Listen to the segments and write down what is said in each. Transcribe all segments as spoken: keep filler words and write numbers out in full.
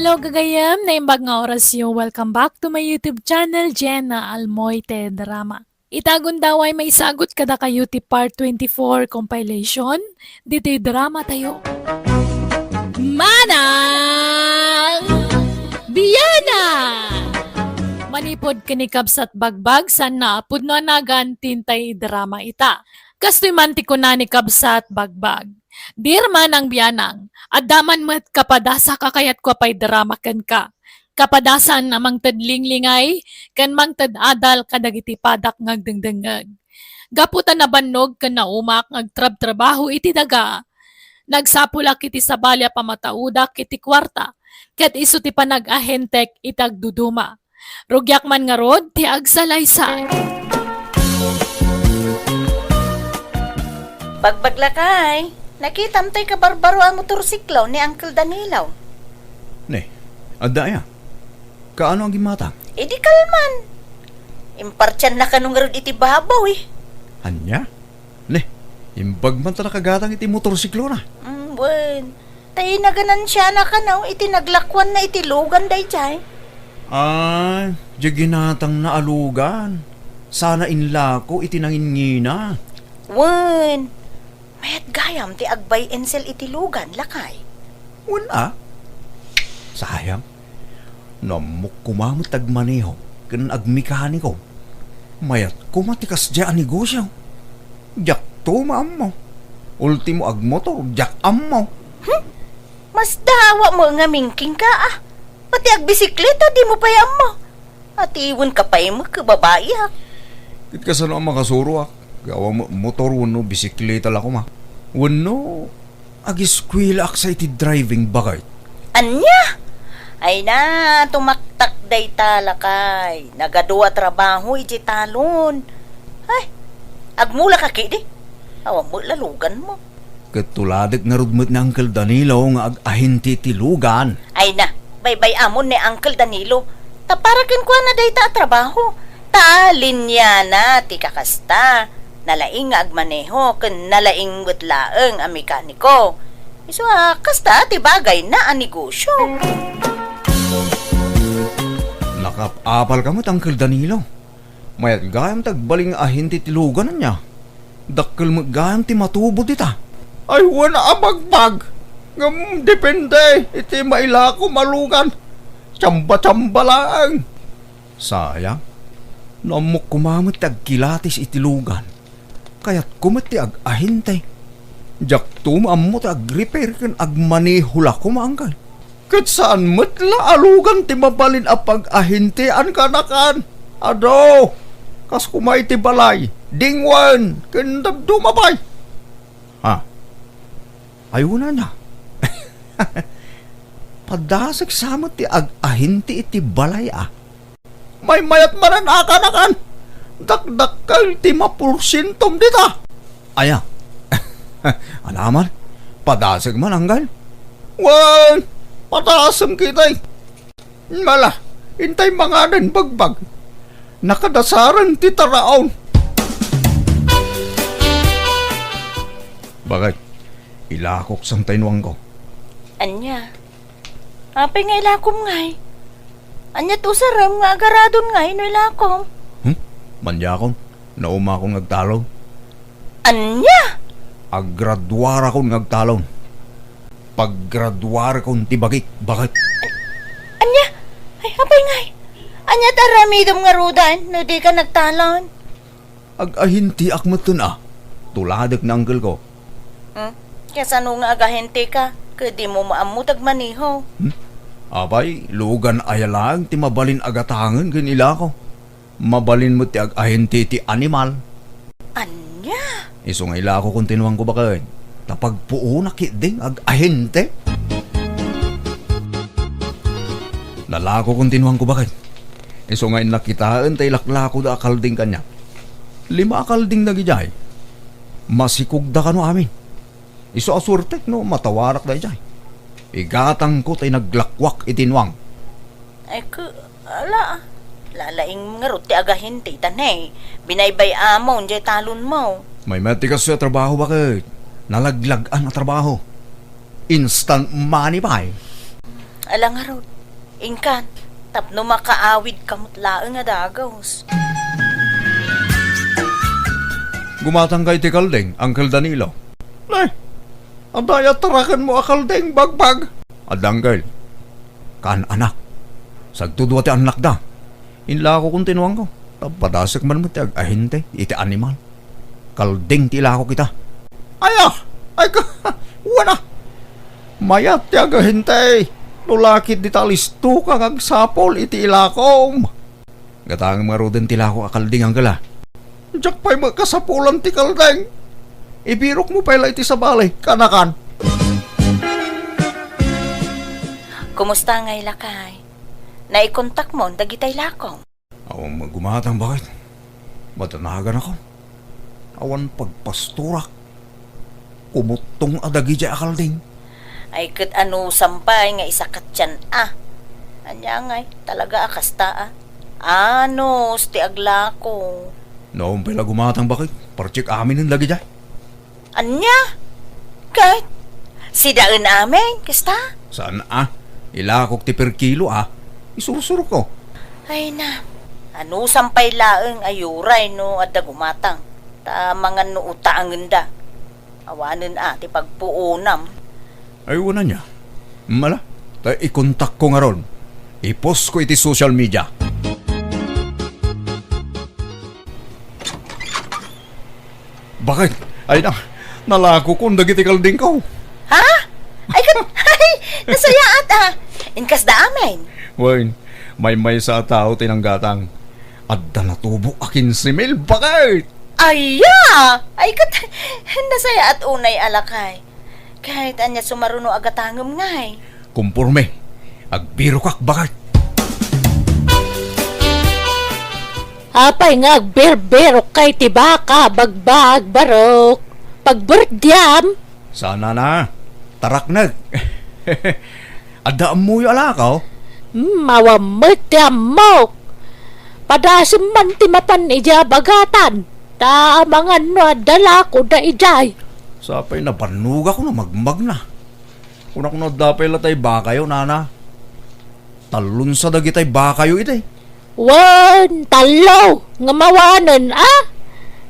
Hello, gagayem, naimbag nga orasyo. Welcome back to my YouTube channel, Jenna Almoite Drama. Ita gundaway maisagut kadakayo ti part twenty-four compilation ditoy drama tayo. Manang Biana! Manipod ken ni Kabsat Bagbag, saan a pudno a nagan ti intay drama ita. Kastoy man ti kuna ni Kabsat Bagbag. Dear Manang Bianang, adda man met kapadasak a kayatko a paidrama kenka. Kapadasan a mangted linglingay ken mangted adal kadagiti padak nga agdengdengngeg. Gapu ta nabannog ken naumak nga agtrabtrabaho iti daga, nagsapulak iti sabali a pamataudak iti kuarta, ket isu ti panag-ahentek iti agduduma. Rugiak man ngarud ti agsalaysay. Bagbag, lakay, nakitam tay kabarbaro a motorsiklo ni Uncle Danilo. Ne, adda aya? Kaano a gimmatang? Idi kalman. Impartianna kano ngarud iti babaw, eh. Ania? Ne, imbag man ta nakagatang iti motorsiklona. Mm, wen. Ta inaganansiana kano iti naglakuanna iti lugan daydiay. Ah, diay ginatangna a lugan. Saan a inlako iti nanginngina. Wen, mayat gayam ti ag-buy and sell iti lugan, lakay. Wen a? Sayang. No ammok koma met ti agmaneho ken agmekaniko, mayat koma ti kasdiay a negosio. Diakto maammo. Ultimo, agmotor, diak ammo. Hmm? Masdawa met ngamin kenka, ah. Pati agbisikleta, dimo pay ammo. Atiwenka pay met ket babaiak. Ket kasano a makasuroak? Awan met motor wenno bisikleta la koma. Wenno ageskuelaak sa iti driving, baket. Ania? Ay na, tumaktak dayta, lakay. Nagadu a trabaho idiay talon. Ay, agmulaka ketdi. Awan met la luganmo. Ket tuladek ngarud met ni Uncle Danilo nga ag-ahente iti lugan. Ay na, baybay-amon ni Uncle Danilo. Ta para kenkuana dayta a trabaho. Ta linyana ti kakasta. Nalaing nga agmaneho ken nalaing met laeng a mekaniko. Isu a kasta ti bagayna a negosyo. Nakaap-apalka met, Uncle Danilo. Mayat gayam ti agbalin nga ahente ti lugan, ania? Dakkel met gayam ti matubo dita. Ay, wen a, Bagbag. Ngem depende iti mailakom a lugan. Tsamba-tsamba laeng. Sayang. No ammok koma met ti agkilatis iti lugan, kayatko met ti ag-ahente. Diakto maammo ti ag-repair ken agmaneho la koma, Uncle. Ket saan met la a lugan ti mabalin a pag-ahentean kanakan. Adu, kas koma iti balay, dingwen, ken dadduma pay. Ha? Ay, wen a, ania? Padasek sa met ti ag-ahente iti balay, a. Maymayat manen a kanakan. Dakdakkel ti maporsientom dita. Aya? Ania man? Padasek man, Uncle? Wen, padasem ketdi. Ala, intay manganen, Bagbag. Nakadasaren ti taraon. Baket, ilakok sa innuangko. Ania? Apay nga ilakom ngay? Ania ti usarem nga agaradon ngay no ilakom? Hmm? Maniakon, naumakon nga agtalon. Ania? Aggraduarakon nga agtalon. Paggraduarakon ti bagik, baket. Ania? Ay, apay ngay? Ania ti aramidem ngaruden no dika nagtalon? Ag-ahenteak metten a. Tuladek ni uncle ko. Hmm? Kasano nga agahenteka? Ket dimo maammo ti agmaneho. Hmm? Apay, lugan aya laeng ti mabalin a gatangen ken ilako. Mabalin met ti agahente iti animal. Ania? Isu nga ilako kon tinuangko, baket. Ta pagpuonak ketdin nga agahente. Nalako kon tinuangko, baket. Isu nga innak kitaen ta ilaklakoda a kalding kaniak. Lima a kalding dagidiay. Masikogda kano amin. Isu a suertek no matawarak daydiay. Igatangko ta inaglakoak iti nuang. Ay, ke, ala, lalaing ngarud ti agahente ita ne. Binaybay-amon diay talonmo. Maymayat ti kastoy a trabaho, baket. Nalaglag-an a trabaho. Instant money pay. Ala ngarud, Inkan, tapno makaawidka met laeng a dagus. Gumatangka iti kalding, Uncle Danilo. Nay, adda aya tarakenmo a kalding, bagbag? Adda, Uncle. Kaan, anak. Sagtudua ti annakda. Inlako kon tinuangko. Ta padasek man met ti agahente iti animal. Kalding ti ilako kita. Aya! Ay ka! Wana! Mayat ti agahente! No lakit dita listo ka nga agsapul iti ilakom! Gatangem ngaruden ti ilako a kalding, Uncle, a. Diak pay met kasapulan ti kalding! Ibirokmo pay la iti sabali, kanakan! Kumusta ngay, lakay? Naikontakmon dagitay lakom? Awan met gumatang, baket. Madanaganakon. Awan pagpastorak. Kumuttong a dagidiay a kalding. Ay, ket anusam pay nga isakatyan a. Ania ngay, talaga a kasta a. Anus ti aglako. Nawan pay la gumatang, baket. Partik aminen dagidiay. Ania? Ket sidaen amin, kasta? Saan a? Ilakok ti per kilo a. Isursurko. Ay na, anusam pay laeng a uray no adda gumatang, ta mangan no utangenda. Awanen a ti pagpuonam. Ay, wen ania. Mala, ta ikontakko ngarud. Ipostko iti social media. Baket, ay na, nalakokon dagiti kaldingko. Ha? Ay, ket, ay, nasayaat a. Inkasda amin. Wen, maymaysa a tao ti nanggatang. Adda natubo a kinse mil, baket! Aya! Ay, ket, nasayaat unay a lakay. Ket ania sumaruno a gatangem ngay? Komporme. Agbirokak, baket. Apay nga agbirbirokka iti baka, bagbag, barok? Pagberdiam? Saan a, taraknek. Adda ammoyo a lako? Hmm, awan met ti ammok. Padasem man ti mapan idiay abagatan. Ta amangan no adda lakoda idiay. Sapay nabannogak no magmagna. Kunak no adda pay latay bakayo, nana. Tallonsa dagitay bakayo idi. Wen, tallo, ngem awanen a.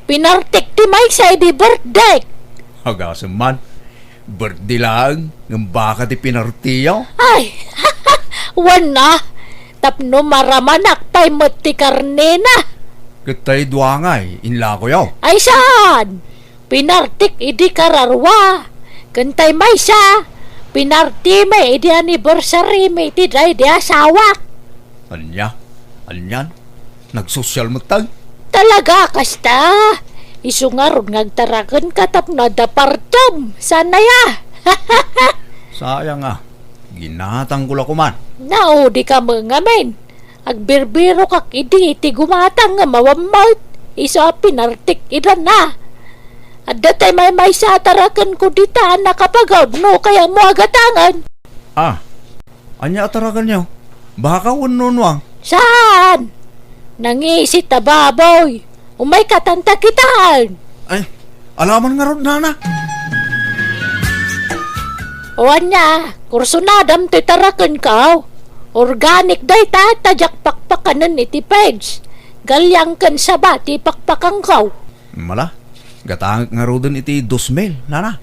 Pinartik ti maysa idi birthdayek. Agasem man. Birthday laeng, ngem baka ti pinartiyo? Ay, wen a. Tapno maramanak pay met ti karnena. Ket tay dua ngay, inlakoyo? Ay saan? Pinartik idi kararua. Ken tay maysa, pinartimi idi anniversary mi iti daydi asawak. Ania? Anian? Nagsosyal met tay? Talaga kasta? Isu ngarud nga agtarakenka tapno adda partem. Saan aya? Sayang a. Ginatangko la koman. Naudika met ngamin. Agbirbirokak idi iti gumatang nga mawammawt, isu a pinartik idan a. Adda tay maymaysa a tarakenko dita a nakapagawid no kayatmo a gatangen. Ah, ania a tarakenyo? Baka wenno nuang? Saan? Nangisit a baboy. Umayka, tanta kitaen. Ay, alaman ngarud, nana. O ania, kursunadam ti tarakenko. Organic dayta, ta diak pakpakanen iti page. Galyang ken saba ti pakpakanko. Mala, gatangek ngaruden iti dos mil, nana.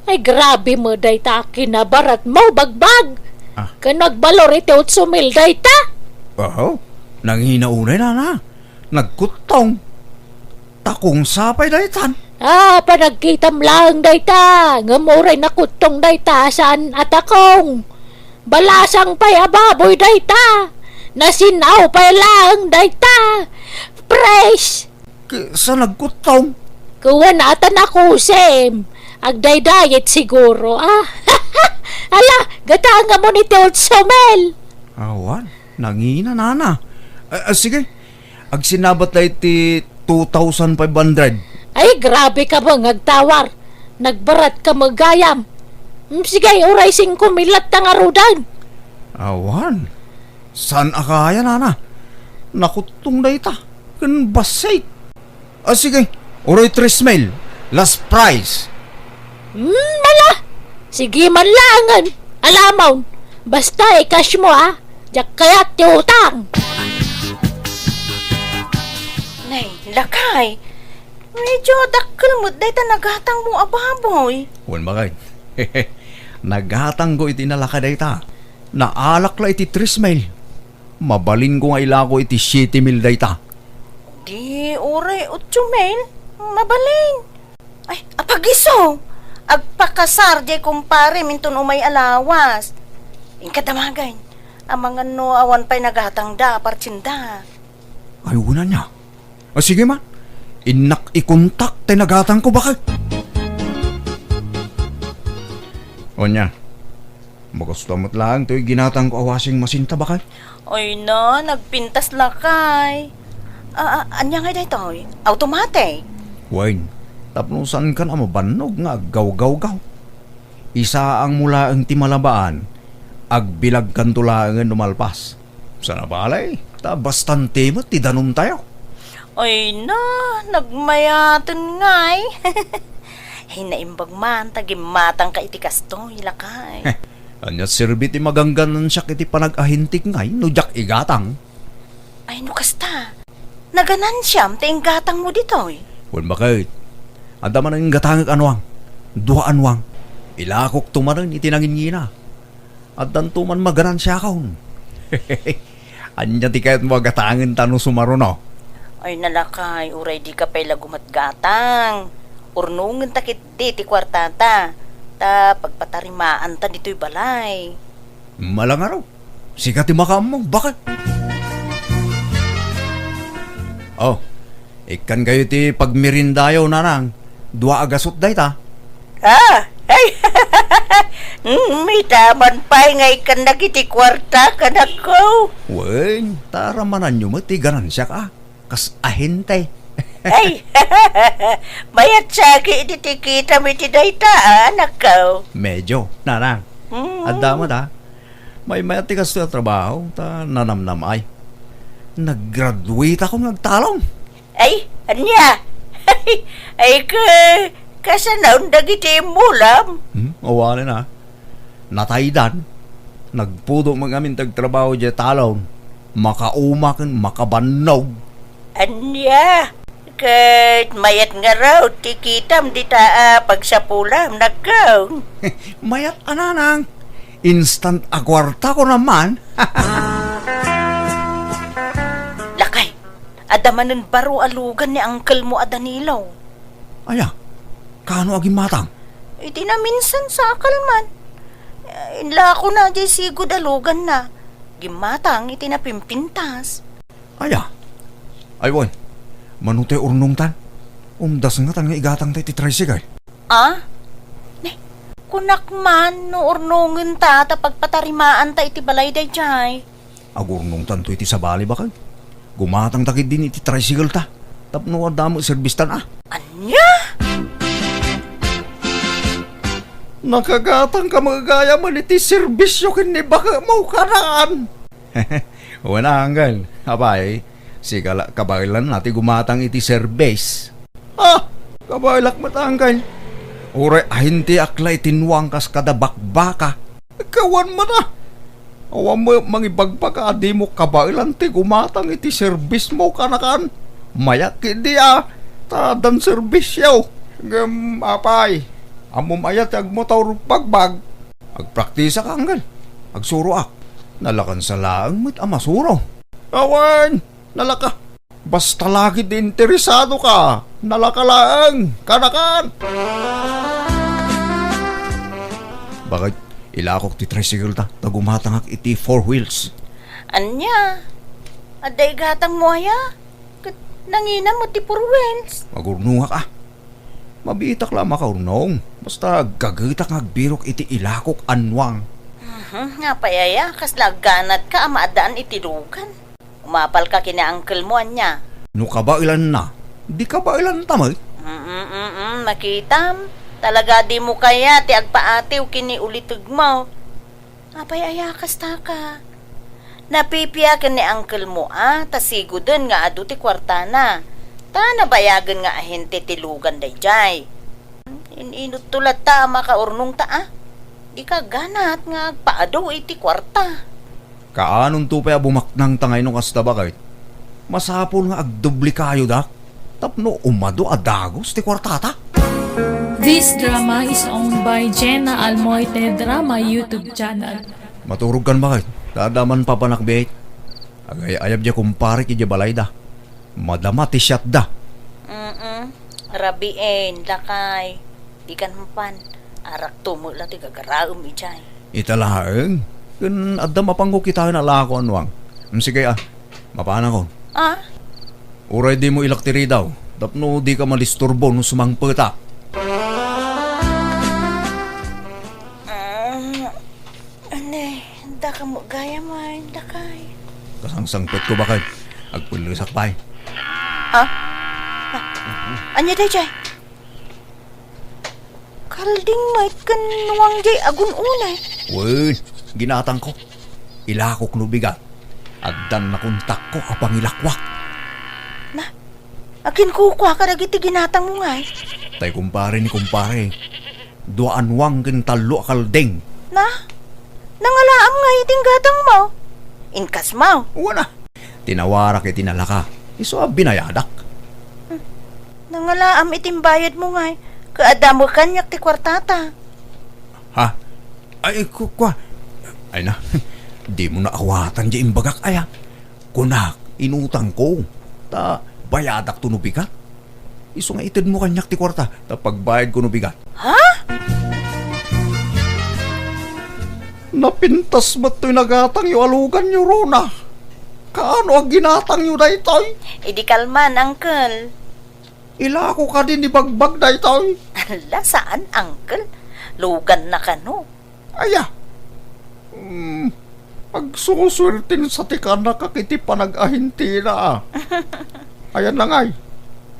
Ay, grabe met dayta a kinabaratmo, bagbag. Ah. Ken nagbalor iti otso mil dayta. Oho, nangina unay, nana. Nagkuttong. Takong sapay daytan. Ah, panagkitam laeng dayta, ngem uray nakuttong dayta, saan a takong. Balasang pay a baboy dayta. Nasin-aw pay laeng dayta. Fresh. K-, sa nagkuttong? Kuwan ata nakusim. Agdaydayet siguro, ah. Ala, gatangamon iti otso mil. Awan, nangina, nana. Ah, ah, sige, agsinabat la iti two thousand five hundred. Ay, grabe ka ba nga agtawar? Nagbarat ka met gayam. Mm, sige, uray singko mil latta ngaruden. Awan. Saan a kaya, nana? Nakuttong dayta. Ken bassit. Ah, sige. Uray tres mil. Last price. Mm, ala. Sige man laengen. Alamon. Basta i-cash mo, ah. Diak kayat ti utang! Nay, lakay, medyo dakkel met dayta nagatangmo a baboy. Wen, bakay. Nagatangko iti nalaka dayta. Naalak la iti tres mil. Mabalinko nga ilako iti siete mil dayta. Di uray otso mil? Mabalin. Ay, apagiso! Agpakasar diay kumparem inton umay a lawas. Inka damagen. Amangan no awan pay nagatangda a partsenda. Ay, wen ania. Ah, sige man. Innak ikontak ti nagatangko, bakay. Ania, makasta met laeng toy ginatangko a washing machine ta, bakay? Ay na, nagpintas lakay. Ah, ah, ania ngay daytoy? Automatic? Wen, tapno saankan a mabannog nga aggawgawgaw. Isaangmo laeng ti malabaan, agbilagkanto laengen no malpas. Sana balay, ta bastante met ti danumtayo. Ay na, nagmayaten ngay. Ay, naimbag man ta gimmatangka iti kastoy, lakay. Ania serbi ti magangganansiak iti panag-ahintik ngay no diak igatang? Ay, no kasta, naganansiam ti inggatangmo ditoy? Wen, bakay. Adda manen inggatangek a nuang. Dua a nuang. Ilakokto manen iti nanginngina. Addanto man maganansiakon. Ania ti kayatmo a gatangen ta no sumaruno? Ay, nalakay, uray dika pay la gumatgatang. Urnongenta ketdi ti kuartata, ta pagpatarimaanta ditoy balay. Malangaro. Sika ti makaammo, bakay. Oh, ikkankayo ti pagmeriendayo, nanang. Dua a gasut dayta. Ah, ay. Mm, ita man pay nga ikkannak iti kuarta, kanakko. Wen, ta aramananyo met ti ganansiak, a. Kas ahente. Ay, mayat saki iti tikitam iti dayta, a, anakko. Medyo, nanang. Mm. Adda met, a. Maymayat ti kastoy a trabaho, ta nanamnam ay. Naggraduate ako nga agtalon. Ay, ania? Ay, ka, kasanaon dagiti immulam? Hmm, awanen, a. Nataydan. Nagpudo met ngamin ti agtrabaho diay talon. Makauma ken makabannog. Ania? Ket mayat ngarud ti kitam dita a pagsapulam, nakko. Mayat a, nanang. Instant a kuarta ko naman. Lakay, adda manen baro a lugan ni uncle mo a Danilo. Aya, kaano a gimmatang? Iti naminsan, sakal man. Eh, inlakona diay sigud a luganna. Gimmatang iti napimpintas. Aya? Ay, wen. Mano ti urnongtan? Umdas ngatan nga igatangta iti tricycle. Ah? Ne, kunak man no urnongenta ta pagpatarimaanta iti balay daydiay. Agurnongtanto iti sabali, bakay. Gumatangta ketdin iti tricycle ta. Tapno adda met serbistan, a. Ania? Nakagatangka met gayam iti serbisio ken ni baketmo, kanaan. Wen, uncle. Apay, sika la kabaelanna ti gumatang iti serbis. Ah, kabaelak met, uncle. Uray ahintiak la iti nuang kas kada bakbaka. Kawan man, a. Awan met mangibagbag a dimo kabaelan ti gumatang iti serbismo, kanakan. Mayat ketdi, a, ta addan serbisio. Ngem, apay, ammom aya ti agmotor bagbag? Agpraktisak, uncle. Agsuroak. Nalakansa laeng met a masuro. Awan, nalaka. Basta la ketdi interesadoka, nalaka laeng, kanakan. Bakay, ilakok ti tricycle ta, ta gumatangak iti four wheels. Ania? Adda igatangmo aya? Ket nanginam met ti four wheels. Agurnongak, a. Mabiitak la a makaurnong. Basta aggagetak nga agbirok iti ilakok a nuang. Mhm, apay aya, kasla agganatka a maaddaan iti lugan. Umapalka ken ni uncle mo, ania? No kabaelanna, di kabaelanta met. Mm, mm, mm, makitam. Talaga dimo kayat ti agpaatiw ken ni ulitegmo. Apay aya kastaka? Napipia ken ni uncle mo a, ta siguden nga adu ti kuartana. Ta nabayagen nga ahente ti lugan daydiay. In-inutto latta a makaurnongta a. Dika agganat nga agpaadu iti kuarta. Kaanonto pay a bumaknang ta ngay no kasta, baket? Masapul nga agdubli kayo, dak, tapno umadu a dagus ti kuartata. This drama is owned by Jenna Almoite Drama YouTube channel. Maturog kan, baket? Dadaman papanak, bet. Agay-ayab diay kumparek idiay balayda. Madama ti siatda. Mm-mm. Rabien, lakay. Dikan mapan. Arakto met la ti gagaraem idiay. Ita laeng. Ken adda mapanko kitaen a lako, anuang. Mm, sige, a. Mapanakon. A? Uray dimo ilak ti ridaw, tapno dika madisturbo no sumangpetak. Mm, Anay, daka mo gayam, ay, dakay. Kasangsangpetko, baket. Agpellesak pay. A? A, ania daydiay? Kalding met ken nuang diay agun-unay. Wen, ginatangko. Ilakok no bigat. Addan nakontakko a pangilakuak. Na, aginkukua kadagiti ginatangmo ngay? Tay kumpare ni kumpare. Dua a nuang ken tallo a kalding. Na? Nangalaam ngay iti gatangmo? Inkasmo? Wen a. Tinawarak iti nalaka. Isu a binayadak. Hmm. Nangalaam iti bayadmo ngay. Ket adda met kaniak ti kuartata. Ha? Ay, ku-, kua. Ay na. Dimo naawatan diay imbagak, aya. Kunak, inutangko. Ta bayadakto no bigat. Isu nga itedmo kaniak ti kuarta, ta pagbayadko no bigat. Ha? Napintas met toy nagatangyo a luganyo, Rona. Kaano a ginatangyo daytoy? Idi kalman, uncle. Ilako kadi ni Bagbag daytoy? Ala, saan, uncle. Luganna kano. Aya. Hmm, agsusuerten sa ti kanakak iti panag-ahintina, a. Ayan na ngay.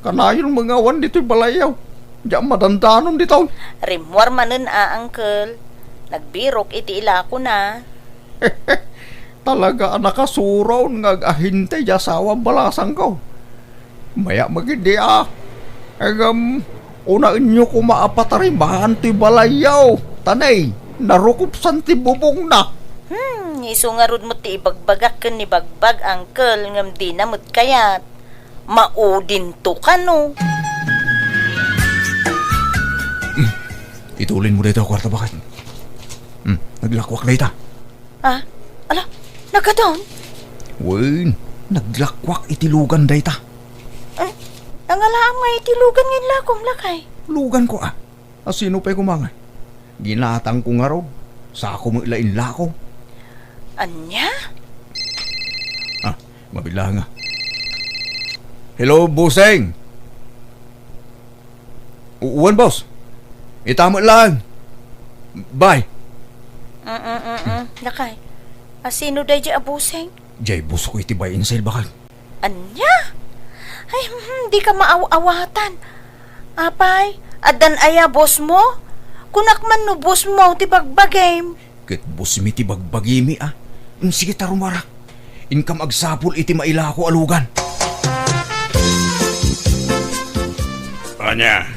Kanayon mangawan ditoy balayyo. Diak madandanon ditoy. Rimmuar manen a, uncle. Nagbirok iti ilakona. Talaga a nakasuron nga ag-ahinte ti asawa a balasangko. Maya magidi a. Ngem, unaenyo koma a patarimaan toy balayyo. Ta nay, narukopsan ti bubongna. Hmm, isu ngarud met ti ibagbagak ken ni Bagbag, uncle, ngem dina met kayat. Maudinto kano. Itulin mo dayta a kuarta, baket. Hmm, naglakuak dayta. Ah, ala, nagadun? Wen, naglakuak iti lugan dayta. Eh, nangalaam nga iti lugan nga inlakom, lakay? Luganko, a. A, sino pay koma ngay? Ginatangko ngarud. Sako met la inlako. Ania? Ah, mabilang, a. Hello, bossing. U-, wen, boss. Ita met laeng. Bye. Mm, mm, mm, mm. Lakay. A, sino daydiay a bossing? Diay boss ko iti buy and sell, baket. Ania? Ay, hmm, dika maaw-awatan. Apay, addan aya boss mo? Kunak man no boss mo ti bagbagim. Ket boss mi ti bagbagimi, a. Mm, sige ta, rumuarak. Inkam agsapul iti mailako a lugan. Ania?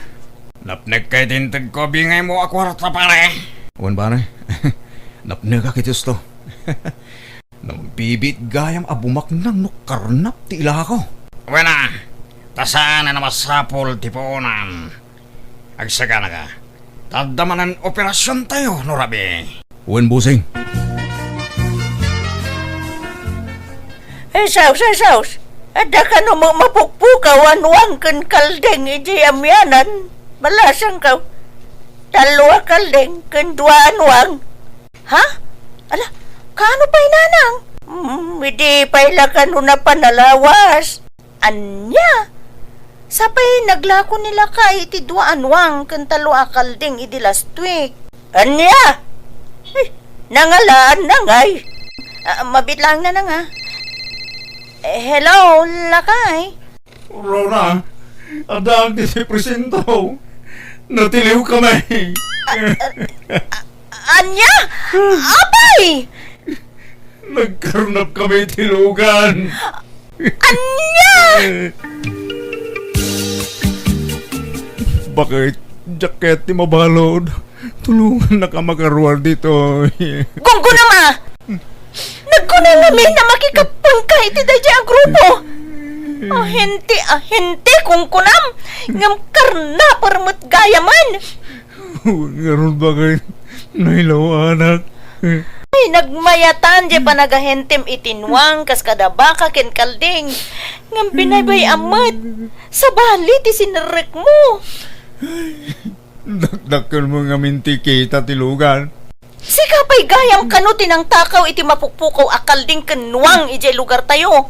Napnekka iti integko a bingaymo a kuarta, pare? Wen, pare. Napnekak iti husto. Nagbibiit gayam a bumaknang no karnap ti ilako. Wen a, ta saan a masapul ti puonan. Agsaganaka. Ta adda manen operasiontayo no rabii. Wen, bossing. Ay, sus, ay, sus. Adda kano ma-, mapukpukaw a nuang ken kalding idiay amianan. Balasangko. Tallo a kalding ken dua a nuang. Ha? Ala, kaano pay, nanang? Mm, idi pay la kano napan a lawas. Ania? Sapay naglako ni lakay iti dua a nuang ken tallo a kalding idi last week. Ania? Eh, nangalaan na ngay. Ah, mabit lang na nga. Eh, hello, lakay. Rona, addaak ditoy presinto. Natiliwkami. A-, a-, a-, ania? Apay! Nagkarnapkami iti lugan. Ania? Baket, diak kayat ti mabalud. Tulongannaka makaruar ditoy. Gunggonam a! Nag-, Kuna ngamin a makikappanka iti daydiay a grupo. Ahente, ahente, kunkunam, ngem karnaper met gayamen. Ngarud, bakit? Nailaw, anak. Ay, nagmayatan diay panagahentem iti nuang kas kada baka ken kalding. Ngem binaybay-am met. Sabali ti sinerrekmo. Dakdakkelmo ngamin ti kita ti lugar. Sika pay gayam kano ti nangtakaw iti mapukpukaw a kalding ken nuang idiay lugartayo.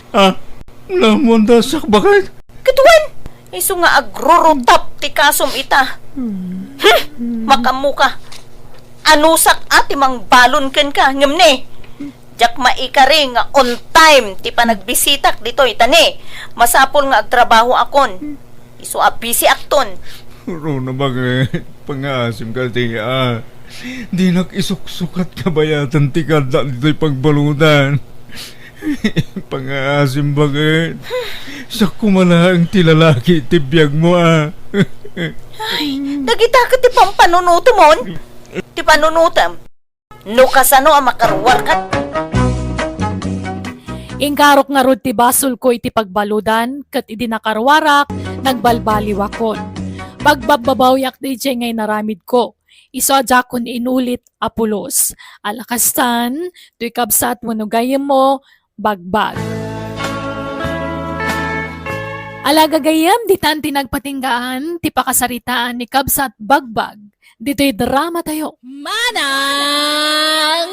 Ah, naammoanda siak, bakit? Ket wen, isu nga agrurutap ti kasom ita. Hmm, makaammoka. Anusak a ti mangbalon kenka, ngem ne, diak maikari nga on time ti panagbisitak ditoy, ta ne, masapul nga agtrabahoakon. Isu a bisiakton. Runa, bakit? Pangaasim ka, Tia. Dinak isuksukat kabayatan ti kadda ditoy pagbaludan. Pangaasim, bakit? Siak koma laeng ti lalaki ti biagmo, a. Ay, dagita ket ti pampanunutemon? Ti panunutem? No kasano a makaruarka? Inkarok ngarud ti basolko iti pagbaludan, ket idi nakaruarak, nagbalbaliwakon. Pagbabbabawiak daydiay nga inaramidko. Isu a diakon inulit a pulos. Ala kastan, toy kabsat wenno gayyemmo, Bagbag. Ala gagayyem, ditan ti nagpatinggaan ti pakasaritaan ni Kabsat Bagbag ditoy dramatayo. Manang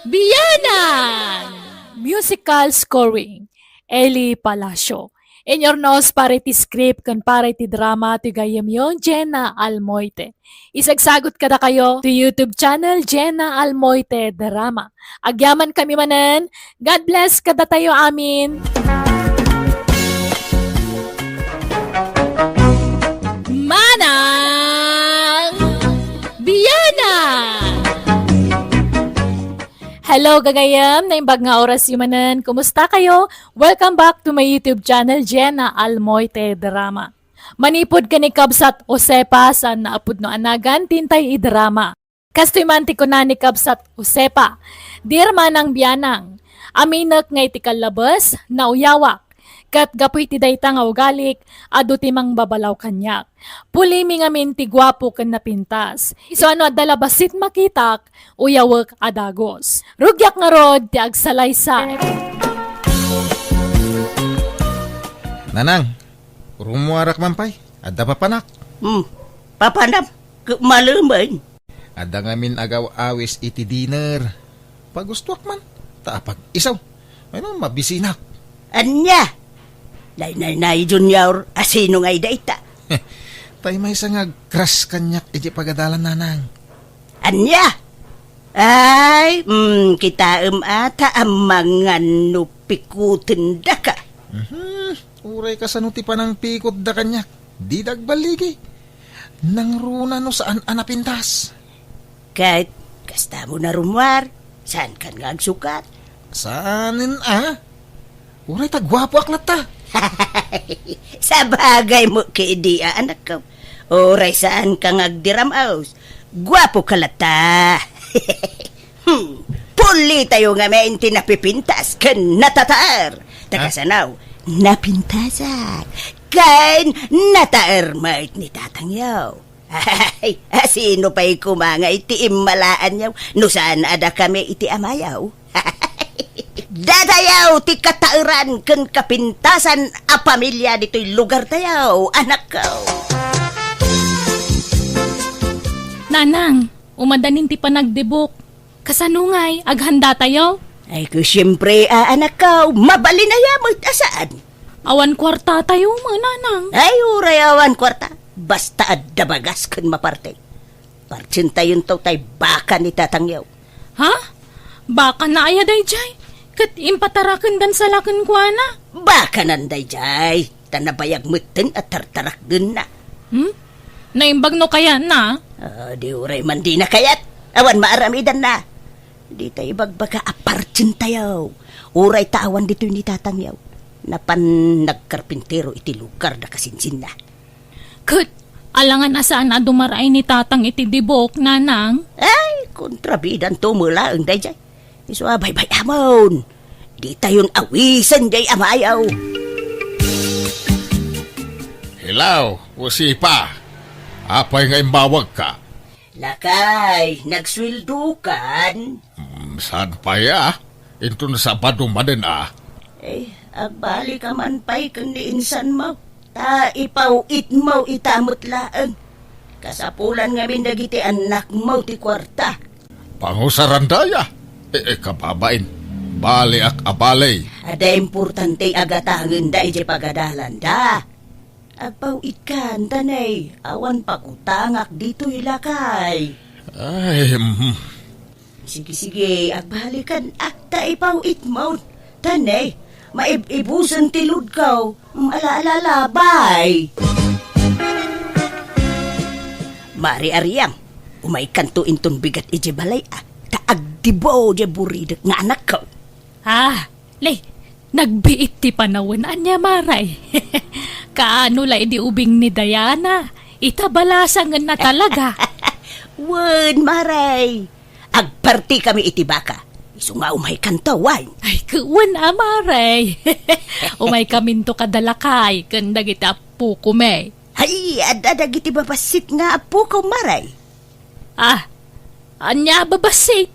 Bianang! Musical scoring, Eli Palacio. Inurnos para iti script ken para iti drama ti gayyemyo, Jenna Almoite. Isagsagut kadakayo ti YouTube channel, Jenna Almoite Drama. Agyaman kami manen. God bless kadatayo amin. Manang Bianang! Hello, gagayem! Naimbag nga oras yu manen. Kumusta kayo? Welcome back to my YouTube channel, Jenna Almoite Drama. Manipud ken ni Kabsat Josefa, saan a pudno a nagan ti intay idrama. Kastoy man ti kuna ni Kabsat Josefa, "Dear Manang Bianang, aminek nga iti kallabes, nauyawak. Ket gapu iti dayta nga ugalik, adu ti mangbabalaw kaniak. Pulimi ngamin ti guapo ken napintas. Isu a no adda la bassit makitak, uyawek a dagus. Rugiak ngarud ti agsalaysay." Nanang, rumuarak man pay. Adda papanak. Hmm, papanam, ket malemen. Adda ngamin agaw-awis iti dinner. Pagustoak man, ta apag-isu. Mayno, mabisinak. Ania? Nay, nay, nay, Junior, asino ngay dayta? Tay maysa nga agkras kaniak iti pagadalan, Nanang. Ania? Ay, mm, kitaem ata a mangan no pikutendaka. Mhm. Uray kasano ti panangpikutda kaniak, dida agballigi. Nangruna no saan a napintas. Ket, kasta mo narumuar, saankan nga agsukat. Saanen a? Uray ta guapoak latta. Sabagay mo kedi a, anakko. Uray saanka nga agdiram-os, guapoka latta. Hmm, pulitayo ngamin ti napipintas ken natataer. Ta kasano, napintasak ken nataer met ni tatangyo. Ay, asino pay koma nga iti immalaanyo no saan a dakami iti amayo? Datayo ti kataeran ken kapintasan a pamilia ditoy lugartayo, anakko. Nanang, umadanin ti panagdibuk. Kasano ngay, aghanda tayo? Ay, ku, siyempre, a, anakko, mabalin aya met a saan. Awan kuarta tayo, mananang. Ay, uray awan kuarta. Basta adda bagas ken maparte. Partsentayon to tay baka ni tatangyo. Ha? Baka na aya dayjay? Ket impatarakendan sa la kenkuana? Baka nan dayjay. Ta nabayag metten a tartarakdenna. Hmm? Naimbag no kayatna? Ah, di uray man dina kayat. Awan maaramidanna. Dita ibagbaga a partsentayo. Uray ta awan ditoy ni tatangyo. Napan nagkarpintero iti lugar da kasinsinna. Ket, alangan a saan a dumaraay ni tatang iti dibuk, nanang? Ay, kontrabidan to met laeng dayjay. Isu a baybay-amon. Ditayon awisen jay amayo. Hello, Usipa. Apay nga imbawagka? Lakay, nagsueldokan? Hmm, saan pay a? Inton Sabado manen a. Eh, agbalik ka man pay ken ni insan mo. Ta ipaw-it mo ita met laeng. Kasapulan ngamin dagiti annak mo ti kuarta. Pangusaranda ya. Eh, eh, kababain. Baliak a bali. Adda importante a gatangenda iti pagadalanda. Agpaw-itkan, tanay, awan pakutangak ditoy lakay. Ay, mhm. Sige, sige, agbalikan, ah, ta ipaw-it mo. Tanay, maib-ibusen ti ludkaw. Mm, ala, ala, ala, bye. Mari Ariang, umaykanto inton bigat iti balay, ah. Ta agdibo di buridek nga anakko. Ah, Lay, nagbiit ti panawen. Ania, Maray? Kaano la idi ubing ni Diana? Ita balasangenna talaga. Wen, Maray. Agpartikami iti baka. Isu nga umaykanto, wen. Ay, wen a, Maray. Umaykaminto kada lakay ken dagiti appokomi. Ay, adda dagiti babassit nga appoko, Maray. Ah, ania a babassit?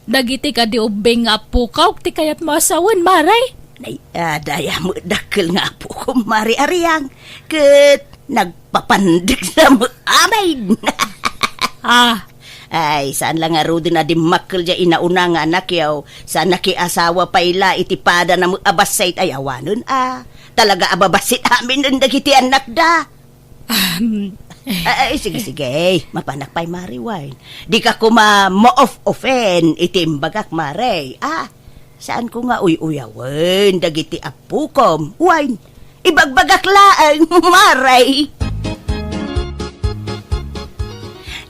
Dagiti kadi ubbing nga appokaw ti kayatmo a sawen, Maray? Nay, adda aya met dakkel nga appokom, Mari Ariang, ket nagpapandek sa met amin. Ah. Ay, saan la ngaruden a dimmakkel diay inauna nga anakyo, sa nakiasawa pay la iti padana met a bassit ay awanen, ah. Talaga a babassit aminen dagiti annakda. Ahem. Ay, sige, sige. Mapanak pay, Mari, wen. Dika koma maof-ofen iti imbagak, Mari. Ah, saanko nga uy-uyawen dagiti appokom. Wen, ibagbagak laeng, Mari.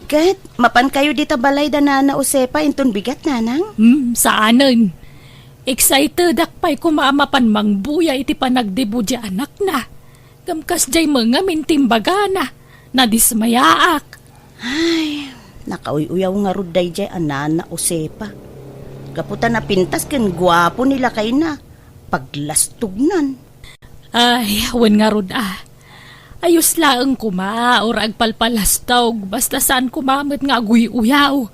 Ket, mapankayo dita balay da Nana Josefa inton bigat, Nanang? Hmm, saanen. Excitedak pay koma a mapan mangbuya iti panagdibo diay anakna. Ngem kasdiay met ngamin ti imbagana, nadismayaak. Ay, nakauy-uyaw ngarud daydiay a Nana Josefa. Gapu ta napintas ken guapo ni lakayna, paglastognan. Ay, wen ngarud a. Ayos laeng koma, uray agpalpalastog, basta saan koma met nga aguy-uyaw.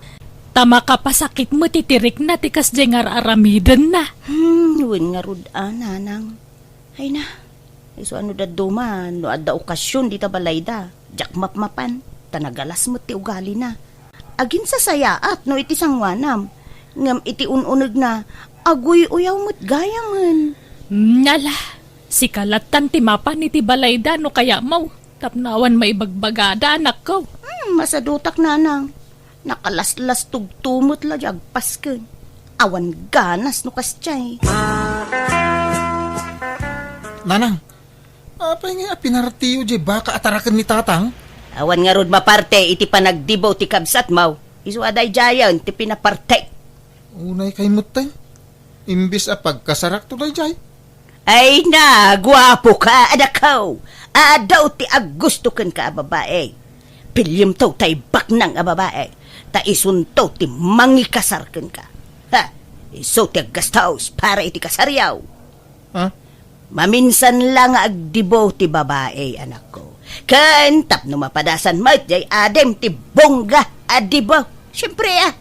Ta makapasakit met iti rikna ti kasdiay nga ar-aramidenna. Hmm, wen ngarud a, Nanang. Ay na, isu a no dadduma, no adda okasion dita balayda, diak mapmapan, ta nagalas met ti ugalina. Aginsasayaat no iti sangoanam, ngem iti un-unegna, aguy-uyaw met gayamen. Hmm, ala, sika lattan ti mapan iti balayda no kayatmo, tapno awan maibagbagada, anakko. Hmm, masadutak, Nanang. Nakalaslastogto met la diay agpasken. Awan ganas no kasdiay. Nanang, apay ngay a pinartiyo diay baka a taraken ni Tatang? Awan ngarud maparte iti panagdibo ti kabsatmo. Isu a daydiayen ti pinaparte. Unay kay metten. Imbes a pagkasarakto daydiay. Ay na, guapoka, anakko. Adu ti aggusto kenka a babai. Pilliemto tay baknang a babai, ta isunto ti mangikasar kenka. Ha, isu ti aggastos para iti kasaryo. Ha? Maminsan la nga agdibo ti babai, anakko. Ken tapno mapadasan met jay adim ti bongga a dibo. Siempre, ah.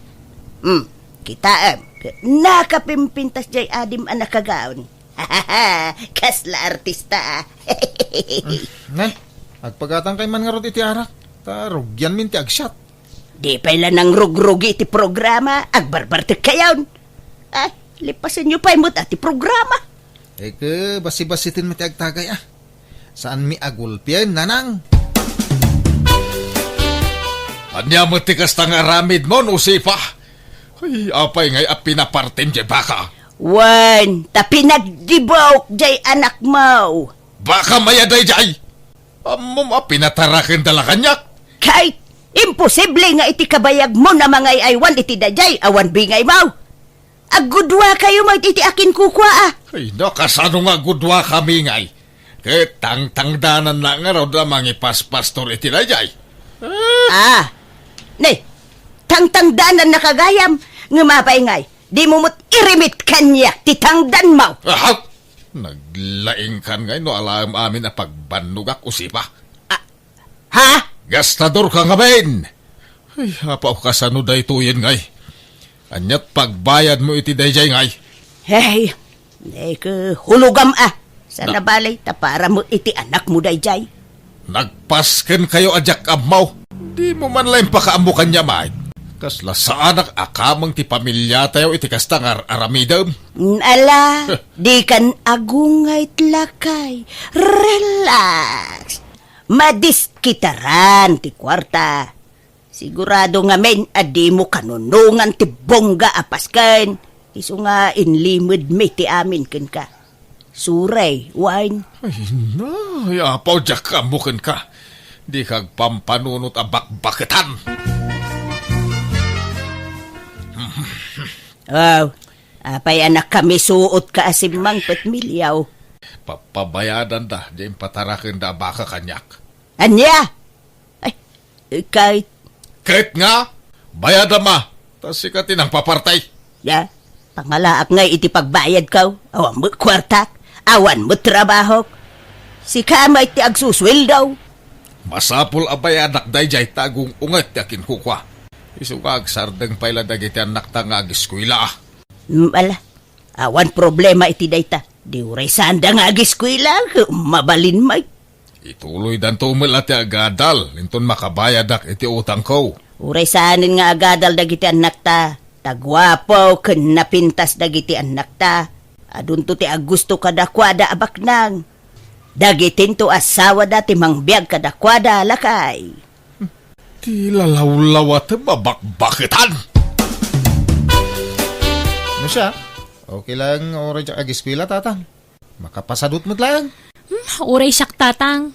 Hmm, kitaem, nakapimpintas jay adim a nakagaon. Kasla artista, ah. Nay, agpagatankay man ngarud iti arak, ta rugianmin ti agsiat. Di pay la nangrugrugi iti programa, agbarbartekkayon. Ay, lipasenyo pay met a ti programa. Eke, basibasiten met ti agtagay, ah. Saanmi a gulpien, Nanang. Ania met ti kasta nga aramidmo, Josefa? Ay, apay ngay a pinapartem jay baka? Wen, ta pinagdibok jay anakmo. Baka maya dayjay? Ammom a pinatarakenda la kaniak? Kay, imposible nga iti kabayagmo a mangay-aywan iti dayjay awan bingaymo. Aggudua kayo met iti akinkukua, ah. Ay, no, kasano nga aggudua kami ngay? Ket tangtangdanan na ngarud a mangipaspastor iti dayjay. Ah. Ah, ne, tangtangdanan na kagayam, ngem apay ngay, Dimo met irimit kaniak ti tangdanmo. Ah! Naglaingkan ngay no alaem amin a pagbannogak, Usipa. Ah, ha? Gastador ka ngamin! Ay, apaw, kasano daytoyen ngay? Aniat pagbayadmo iti dayjay ngay? Hey, neke, hulogam a. Sana Na- balay, ta para mo iti anakmo dayjay. Nagpasken kayo a diak ammo. Dimo man la impakaammo kaniak, Mike. Kasla saanak a kameng ti pamiliatayo iti kasta nga ar-aramidem. Ala, dikan agungayt, lakay. Relax. Madiskitaran ti kuarta. Sigurado ngamin a dimo kanunongan ti bongga a pasken, isu nga inlimedmi ti amin kenka. Suray, wine. Ay, na, ay, apaw, diak ammo kenka. Dika agpampanunot a bakbaketan. Aw, apay a nakamisuotka a simmangpet, Miliaw? Papabayadanda diay impatarakenda a baka kaniak. Ania? Ay, ket Ket nga, bayadam a, ta sika ti nangpapartay. Ya, pangalaak ngay iti pagbayadko. Awan met kuartak, awan met trabahok. Sika met ti agsusueldo. Masapul a bayadak dayjay ta agung-unget ti akinkukua. Isu nga agsardeng pay la dagiti annakta nga agiskuela. Mm, ala, awan problema iti dayta. Di uray saanda nga agiskuela, mabalin met. Ituloydanto met la ti agadal inton makabayadak iti utangko. Uray saanen nga agadal dagiti annakta, ta guapo ken napintas dagiti annakta. Adunto ti agusto kadakuada a baknang. Dagitinto asawada ti mangbiag kadakuada, lakay. Ti lalawlawatem a bakbaketan! No siak, okay lang, uray diak agiskuela, tatang. Makapasadut met laeng. Hmm, uray siak, tatang.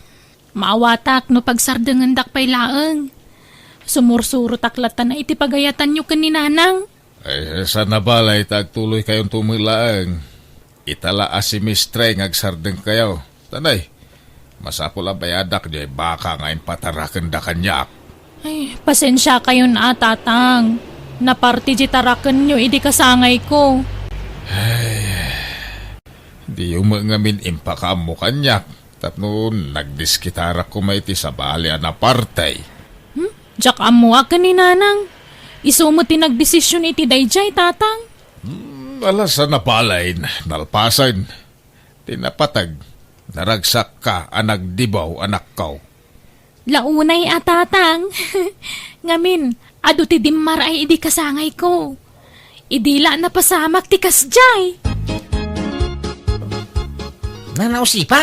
Maawatak no pagsardengendak pay laeng. Sumursurotak latta iti pagayatanyo ken ni Nanang. Ay, sana balay ta agtuloykayonto met laeng. Ita la a semestre nga agsardengkayo. Tanay, masapul a bayadak diay baka nga impatarakenda kaniak. Ay, pasensiakayon a, tatang. Naparti diay tarakenyo idi kasangayko. Ay, diyo met ngamin impakaammo kaniak tapno nagdiskitarak koma iti sabali a naparti. Hmm? Diak ammo a ken ni Nanang. Isu met ti nagdesision iti dayjay, tatang. Hmm, ala, sana balay, nalpasen. Ti napateg, naragsakka a nagdibaw, anakko. La unay a, tatang. Ngamin, adu ti dimmaray idi kasangayko. Idi la napasamak ti kasdiay. Nana Usipa,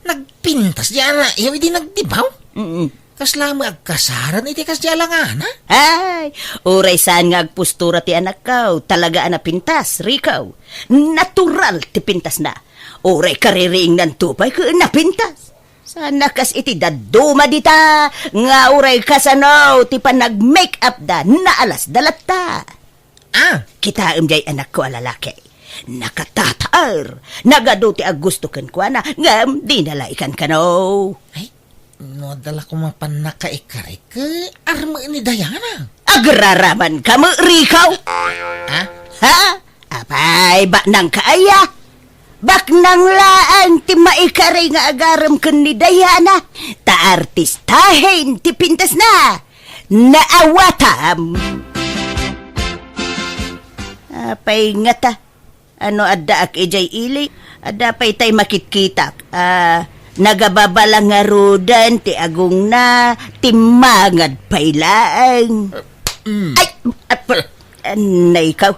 nagpintas diay anayo idi nagdibaw? Mm. Kasla met agkasaran iti kasdiay a langana? Ay, uray saan nga agpostura ti anakko, talaga a napintas, Rico. Natural ti pintasna. Uray kaririingnanto pay ket napintas. Sana kas iti dadduma dita, nga uray kasano ti panag-make-up da, naalasda latta. Ah, kitaem diay anakko a lalaki. Nakatataer, nagadu ti agusto kenkuana, ngem dina la ikankano. Ay, no adda la koma pannakaikarik, arme ni Diana. Agraraman ka met, Rico? Ah? Ha? Apay, baknang ka aya? Baknang laeng ti maikari nga agarem ken ni Diana, ta artistahen ti pintasna. Naawatam. Apay ngata, ano addaak idiay ili? Adda pay tay makitkitak. Ah, nagababala ngaruden ti agongna, timmangad pay laeng. Mm. Ay, ap-, anay ka.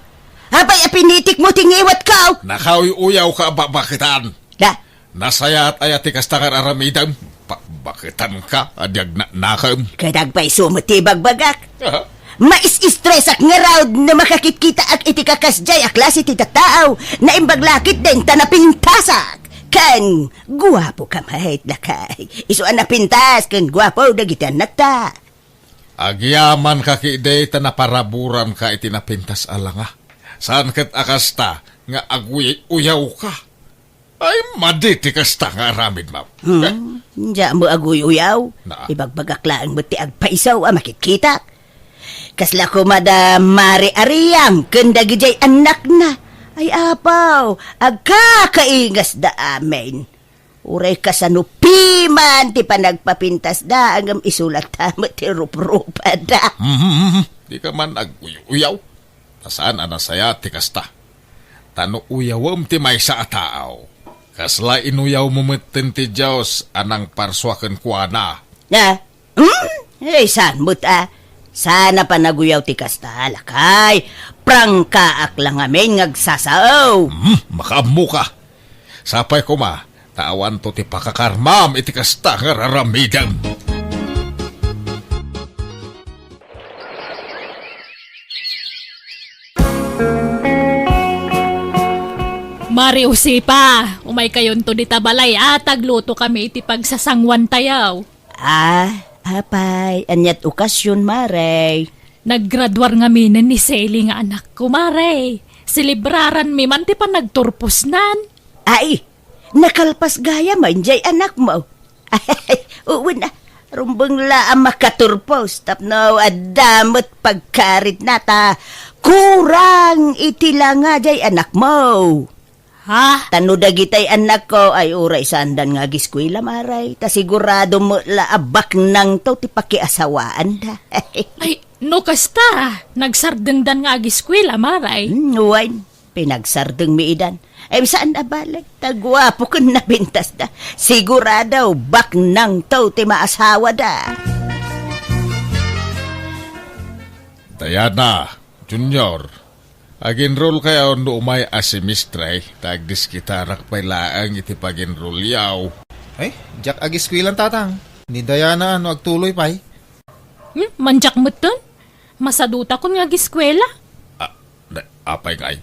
Apay a pinitikmo ti ngiwatko? Nakauy-uyaw ka a bakbaketan. Da? Nasayaat aya ti kasta nga ar-aramidem? Bakbaketan ka a di agnanakem. Ket agpayso met ti ibagbagak. Aha. Maisistresak ngarud no makakitkitak iti kakasdiay a klase ti tattao. Naimbag la ketdin ta napintasak. Ken guapo ka met, lakay. Isu a napintas ken guapo dagiti annakta. Agyaman ka ketdi ta naparaburan ka iti napintas a langa. Saan ket a kasta nga aguy-uyaw ka. Ay, madi ti kasta nga aramidmo. Hmm, diak mo aguy-uyaw. Na. Ibagbagak laeng met ti agpayso a makitkitak. Kasla koma da Mare Ariang ken dagidiay annakna. Ay, apaw, agkakaingasda amin. Uray kasano piman ti panagpapintasda, ngem isu latta met ti ruprupada. Mhm, mhm. Dika man aguy-uyaw. Ta saan a nasayaat ti kasta. Ta no uyawem ti maysa a tao, kasla inuyawmo metten ti Dios a nangparsua kenkuana. Ah, hmm? Ay, saan met a? Saan a panaguyaw ti kasta, lakay? Prangkaak la ngamin nga agsasao. Hmm, makaammoka. Sapay koma, ta awanto ti pakakarmam iti kasta nga raramidem. Mare Josefa, umaykayonto dita balay a taglutokami iti pagsasangwantayo. Ah, apay, ania't okasyon, Mare? Naggraduar ngaminen ni Selly nga anakko, Mare. Selebraranmi man ti panagturposnan. Ay, nakalpas gayam diay anakmo. Ay, wen a, rumbeng la a makaturpos tapno adda met pagkaritna ta kurang iti langa diay anakmo. Ha? Ta no dagitay annakko ay uray saandan nga agiskuela, Mare, ta sigurado met la a baknangto ti pakiasawaanda. Ay, no kasta, nagsardengdan nga agiskuela, Mare. Hmm, wen, pinagsardengmi idan. Ay, saan a bale, ta guapo ken napintasda. Sigurado, baknangto ti maasawada. Diana, Junior, ag-enroll kayo no umay a semestre, ta agdiskitarak pay laeng iti pag-enrollyo. Ay, diak agiskuelan, Tatang. Ni Diana no agtuloy pay. Hmm, mandiak metten? Masadutakon nga agiskuela. Ah, da-, apay ngay?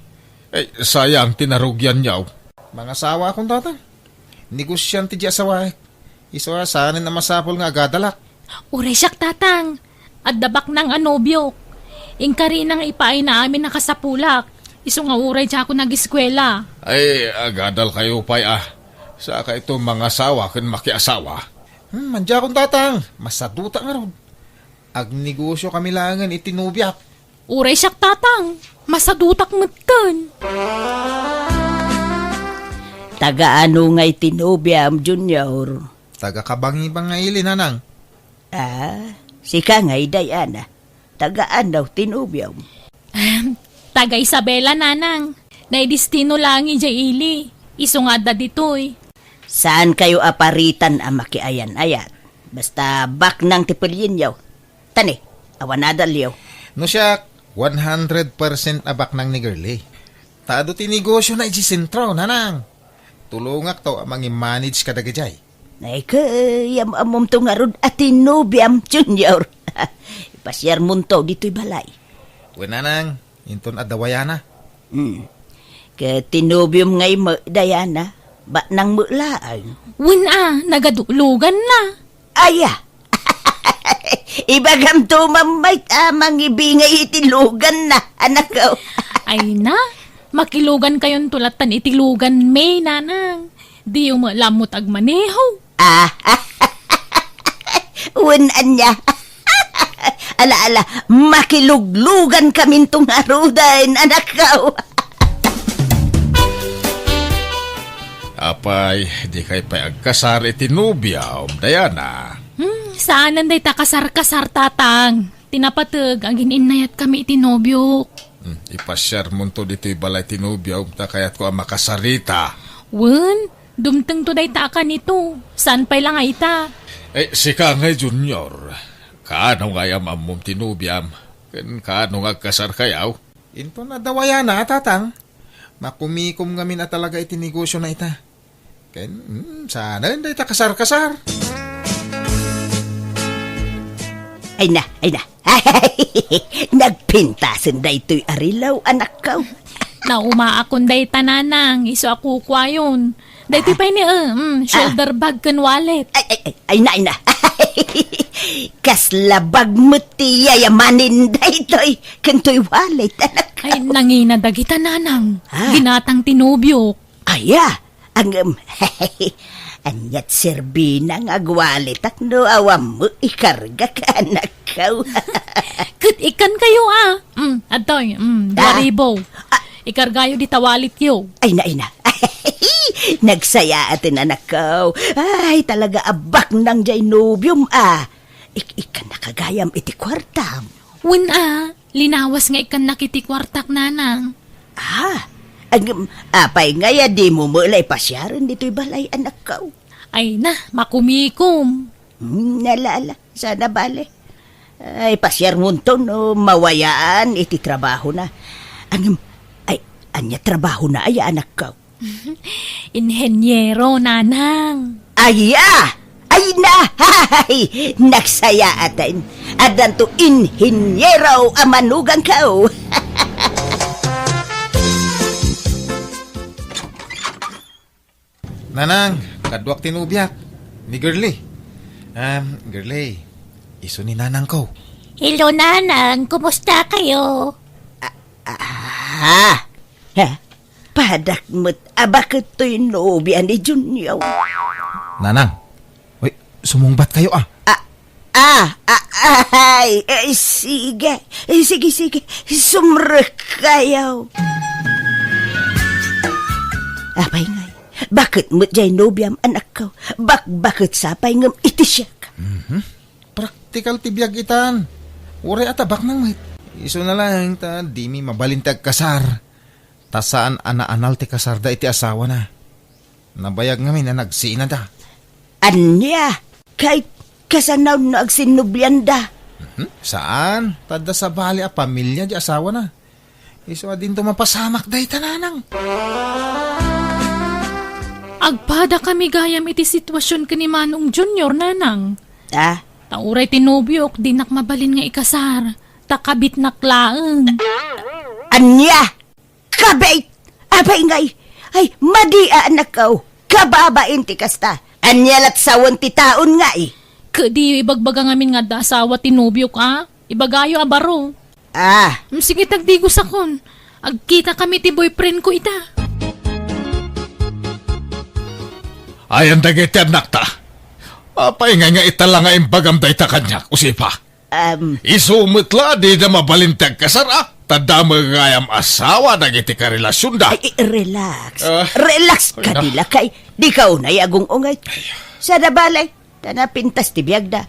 Eh, sayang ti narugianyo. Mangasawakon, Tatang. Negosiante diay asawaek. Isu a saanen a masapul nga agadalak. Uray siak, Tatang. Adda baknang a nobiok. Inkarina nga ipaayna amin a kasapulak. Isu nga uray diakon agiskuela. Ay, agadal kayo pay, ah. Saka ito mangasawa ken makiasawa. Hmm, mandiakon, Tatang. Masaduta ngarud. Agnegosyokami laengen iti nobiak. Uray siak, Tatang. Masadutak metten. Taga ano ngay ti nobiam, Junior? Taga Kabangibang nga ili, Nanang. Ah, sika ngay, Diana. Taga ano ti nobiam? Ahem, taga Isabela, Nanang. Naidestino laeng idiay ili. Isu nga adda ditoy. Saan kayo a paritan a makiayan-ayat? Basta baknang ti pelienyo. Tani, awan adalyo. No siak, one hundred percent a baknang ni Girlie. Ta adu ti negosyona idiay sentro, Nanang. Tulongakto a mangi-manage kadagijay. Ay, kayam-ammomto ngarud a ti nobiam, Junior. Ipasiarmonto ditoy balay. Wen, Nanang, inton adda wayana. Hmm. Ket ti nobiom ngay met, Diana, baknang met laeng. Wen a, nagaduloganna. Aya. Ibagamto mammayt a mangibingay iti luganna, anakko. Ay na, makilugan kayonto lattan iti luganmi, Nanang. Diyo met la ammot agmaneho. Ah, wen ania. Ala, ala, makiluglugankaminto ngaruden, anakko. Apay, dikay pay agkasar iti nobiam, Diana? Hmm, saanen dayta kasar-kasar, Tatang. Ti napateg, agin-innayatkami iti nobiok. Hmm, ipasiarmonto ditoy balay ti nobiom, ta kayatko a makasarita. Wen, dumtengto dayta a kanito. Saan pay la nga ita? Eh, sika ngay, Junior. Kaano nga am-ammom ti nobiam? Ken kaano nga agkasarkayo? Inton adda wayana, Tatang. Makumikom ngamin a talaga iti negosyona ita. Ken, mm, saanen dayta kasar-kasar. Ay na, ay na. Nagpintasen daytoy a rilaw, anakko. Naumaakon dayta, Nanang, isu a kukuayon. Daytoy pay ni, eh, mm, shoulder bag ken wallet. Ay, ay, ay, ay na, ay na. Kasla bag met ti yayamanen daytoy, ken toy wallet, anakko. Ay, nangina dagita, Nanang. Ah. Ginatang ti nobiok. Aya, ngem, Aniat serbina nga agwalitak no awan met ikargak, anakko? Ket ikkan kayo, a. Mm, adtoy, mm, dua ribu. Ah. Ikargayo dita walityo. Ay na, ay na. Nagsayaaten, anakko. Ay, talaga a baknang jay nobiom, a. Ik-, ikkan na kagayam iti kuartam. Wen a, linawas nga ikkannak iti kuartak, nanang. Ah, ag-, apay ngay a dimo met la ipasiaren ditoy balay, anakko? Ay na, makumikom. Hmm, ala, ala, saan a bale. Ay, pasiarmonto no mawayaan iti trabahona. Ngem, ay, ania trabahona aya, anakko? Inhenyero, nanang. Ay, a! Ay na! Hay! Nagsayaaten. Addanto inhenyero a manugangko. Nanang, kaduak ti nobiak, ni Girlie. Um, Girlie, isu ni nanangko. Hello, nanang. Kumusta kayo? Ah, ah, ha? Padak met a baket toy nobia ni Junior. Nanang, uy, sumungbat kayo, a. Ah, ah, ah, ay, eh, sige. Eh, sige, sige. Sumrek kayo. Apay ngay, baket met jay nobiam, anakko? Bakbaket sa pay ngem iti siak. Mhm. Praktikal ti biag itan. Uray a tabaknang met. Isu na laeng ta dimi mabalin ti agkasar. Ta saan a naanal ti kasarda iti asawana. Nabayag ngamin a nagsinada. Ania? Kay, kasano no agsinnobianda? Mhm. Saan? Ta adda sabali a pamilia di asawana. Isu a dinto mapasamak dayta, nanang. Agpada kami gayam iti situasion ken ni Manong Junior, nanang. Ah? Ta uray ti nobiok, dinak mabalin nga ikasar. Ta kabitnak laeng. Ania? Kabit! Apay ngay! Ay, madi a, anakko! Kababain ti kasta! Ania lat sawen ti taon ngay? Ket di ibagbaga ngamin nga adda asawa ti nobiok, a? Ibagayo a baro. Ah. Mm, sige, tagdigosakon. Agkita kami ti boyfriend ko ita. Ayan dagiti annakta. Apay ngay nga ita la nga imbagam dayta kaniak, Usipa? Um, Isu met la, dida mabalin ti agkasar, a? Ta adda met gayam asawa dagiti karelasionda. Ay, eh, relax. Ah. Relax ka, ay, na. Dila kay, di ka unay agung-ungay. Ay. Sada balay, ta napintas ti biagda.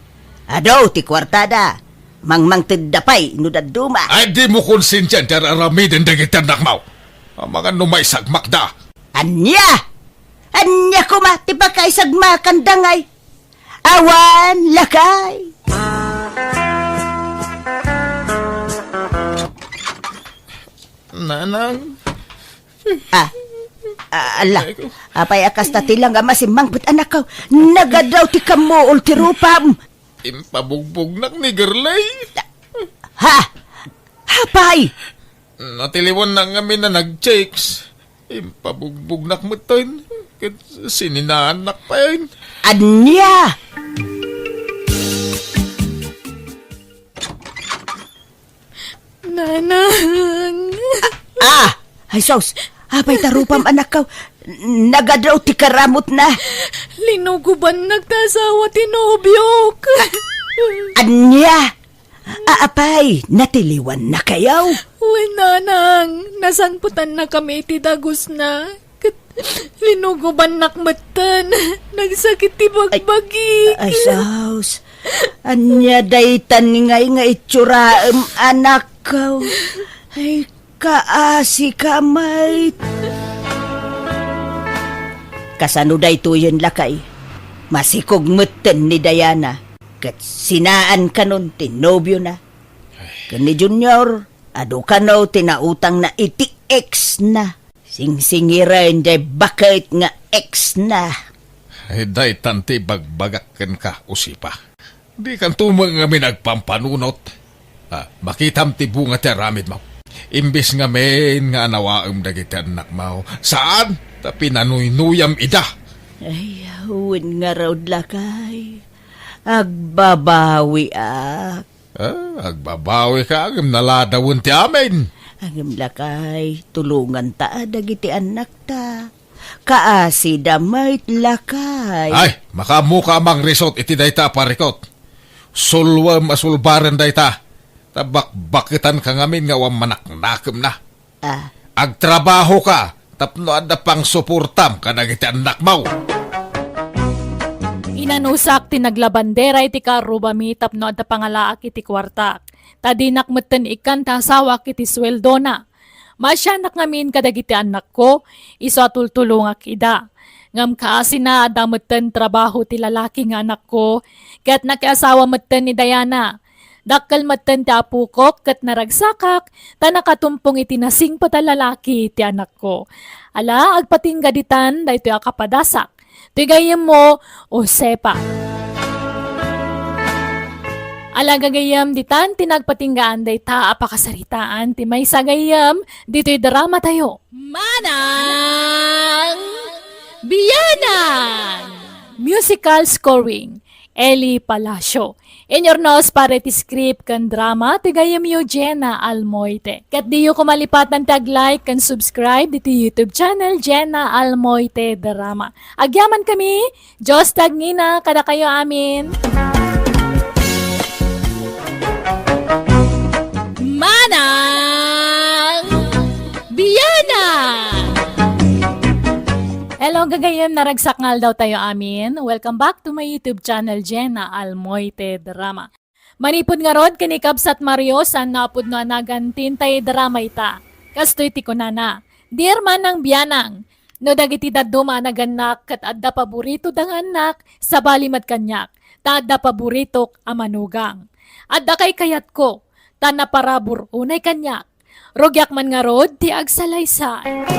Adu ti kuartada. Mangmangtedda pay no dadduma. Ay, dimo konsensian ti ar-aramiden dagiti annakmo. Amangan no maisagmakda. Ania? Ania koma ti pakaisagmakanda ngay? Awan, lakay. Nanang. Ah, ah, ala. Ay, ko. Apay a kasta ti langam a simmangpet, anakko? Nagadaw ti kammuol ti rupam. Impabugbugnak ni Gerlay. Ha? Apay? Natiliwannak ngamin a nag-chicks. Impabugbugnak metten, ket sininaannak payen. Ania? Nanang. Ah! Ay, sus! Apay ta rupam, anakko? Nagadaw ti karamutna. Linugubannak ta asawa ti nobiok. Ania? A-, apay, natiliwannakayo? Wen, nanang, nasangpetannakami iti dagusna. Ket linugubannak metten. Nagsakit ti bagbagik. Ay, sus. Ania daytan ngay nga itsuraem, anakko? Ay, kaasi ka met. Kasano daytoyen, lakay? Masikog metten ni Diana. Ket sinaan kanon ti nobiona. Ken ni Junior, adu kano ti nautangna iti ex-na. Singsingiren jay baket nga ex-na. Ay, daytan ti ibagbagak kenka, Usipa. Dikanto met ngamin agpampanunot. Ah, makitam ti bunga ti aramidmo. Imbes ngamin nga anawaem dagiti annakmo, saan ta pinanuynuyam ida. Ay, wen ngarud, lakay. Agbabawiak. Ah, agbabawika, ngem naladawen ti amin. Ngem lakay, tulonganta a dagiti annakta. Kaasida met lakay. Ay, makaammoka a mangrisot iti dayta a parikut. Sulwem a sulbaren dayta. Ta bakbaketanka ngamin nga awan manaknakemna. Ah. Agtrabahoka tapno adda pangsuportam kadagiti annakmo. Inanusak ti naglabandera iti karrubami tapno adda pangalaak iti kuartak. Ta dinak metten ikkan ti asawak iti sueldona. Maasianak ngamin kadagiti annakko, isu a tultulongak ida. Ngem kaasina, adda metten trabaho ti lalaki nga anakko, ket nakiasawa metten ni Diana. Dakkel metten ti apokok ket naragsakak, ta nakatumpong iti nasingpet a lalaki ti anakko. Ala, agpatingga ditan daytoy a kapadasak. Ti gayyemmo, Josefa. Ala gagayyem ditan ti nagpatinggaan dayta a pakasaritaan ti maysa gayyem ditoy dramatayo. Manang Bianang! Musical scoring, Eli Palacio. Inurnos para iti script ken drama ti gayyemyo Jenna Almoite. Ket diyo koma malipatan ti ag-like ken subscribe diti YouTube channel Jenna Almoite Drama. Agyamankami, Dios ti agngina kadakayo amin. Manang Bianang! Hello, gagayyem, naragsak nga aldawtayo amin. Welcome back to my YouTube channel, Jenna Almoite Drama. Manipud ngarud ken ni Kabsat Mario, saan nga a pudno a nagan ti intay drama ita. Kastoy ti kunana, "Dear Manang Bianang, no dagiti dadduma a nagannak ket adda paboritoda nga annak, sabali met kaniak, ta adda paboritok a manugang. Adda kaykayatko, ta naparabur unay kaniak. Rugiak man ngarud ti agsalaysay."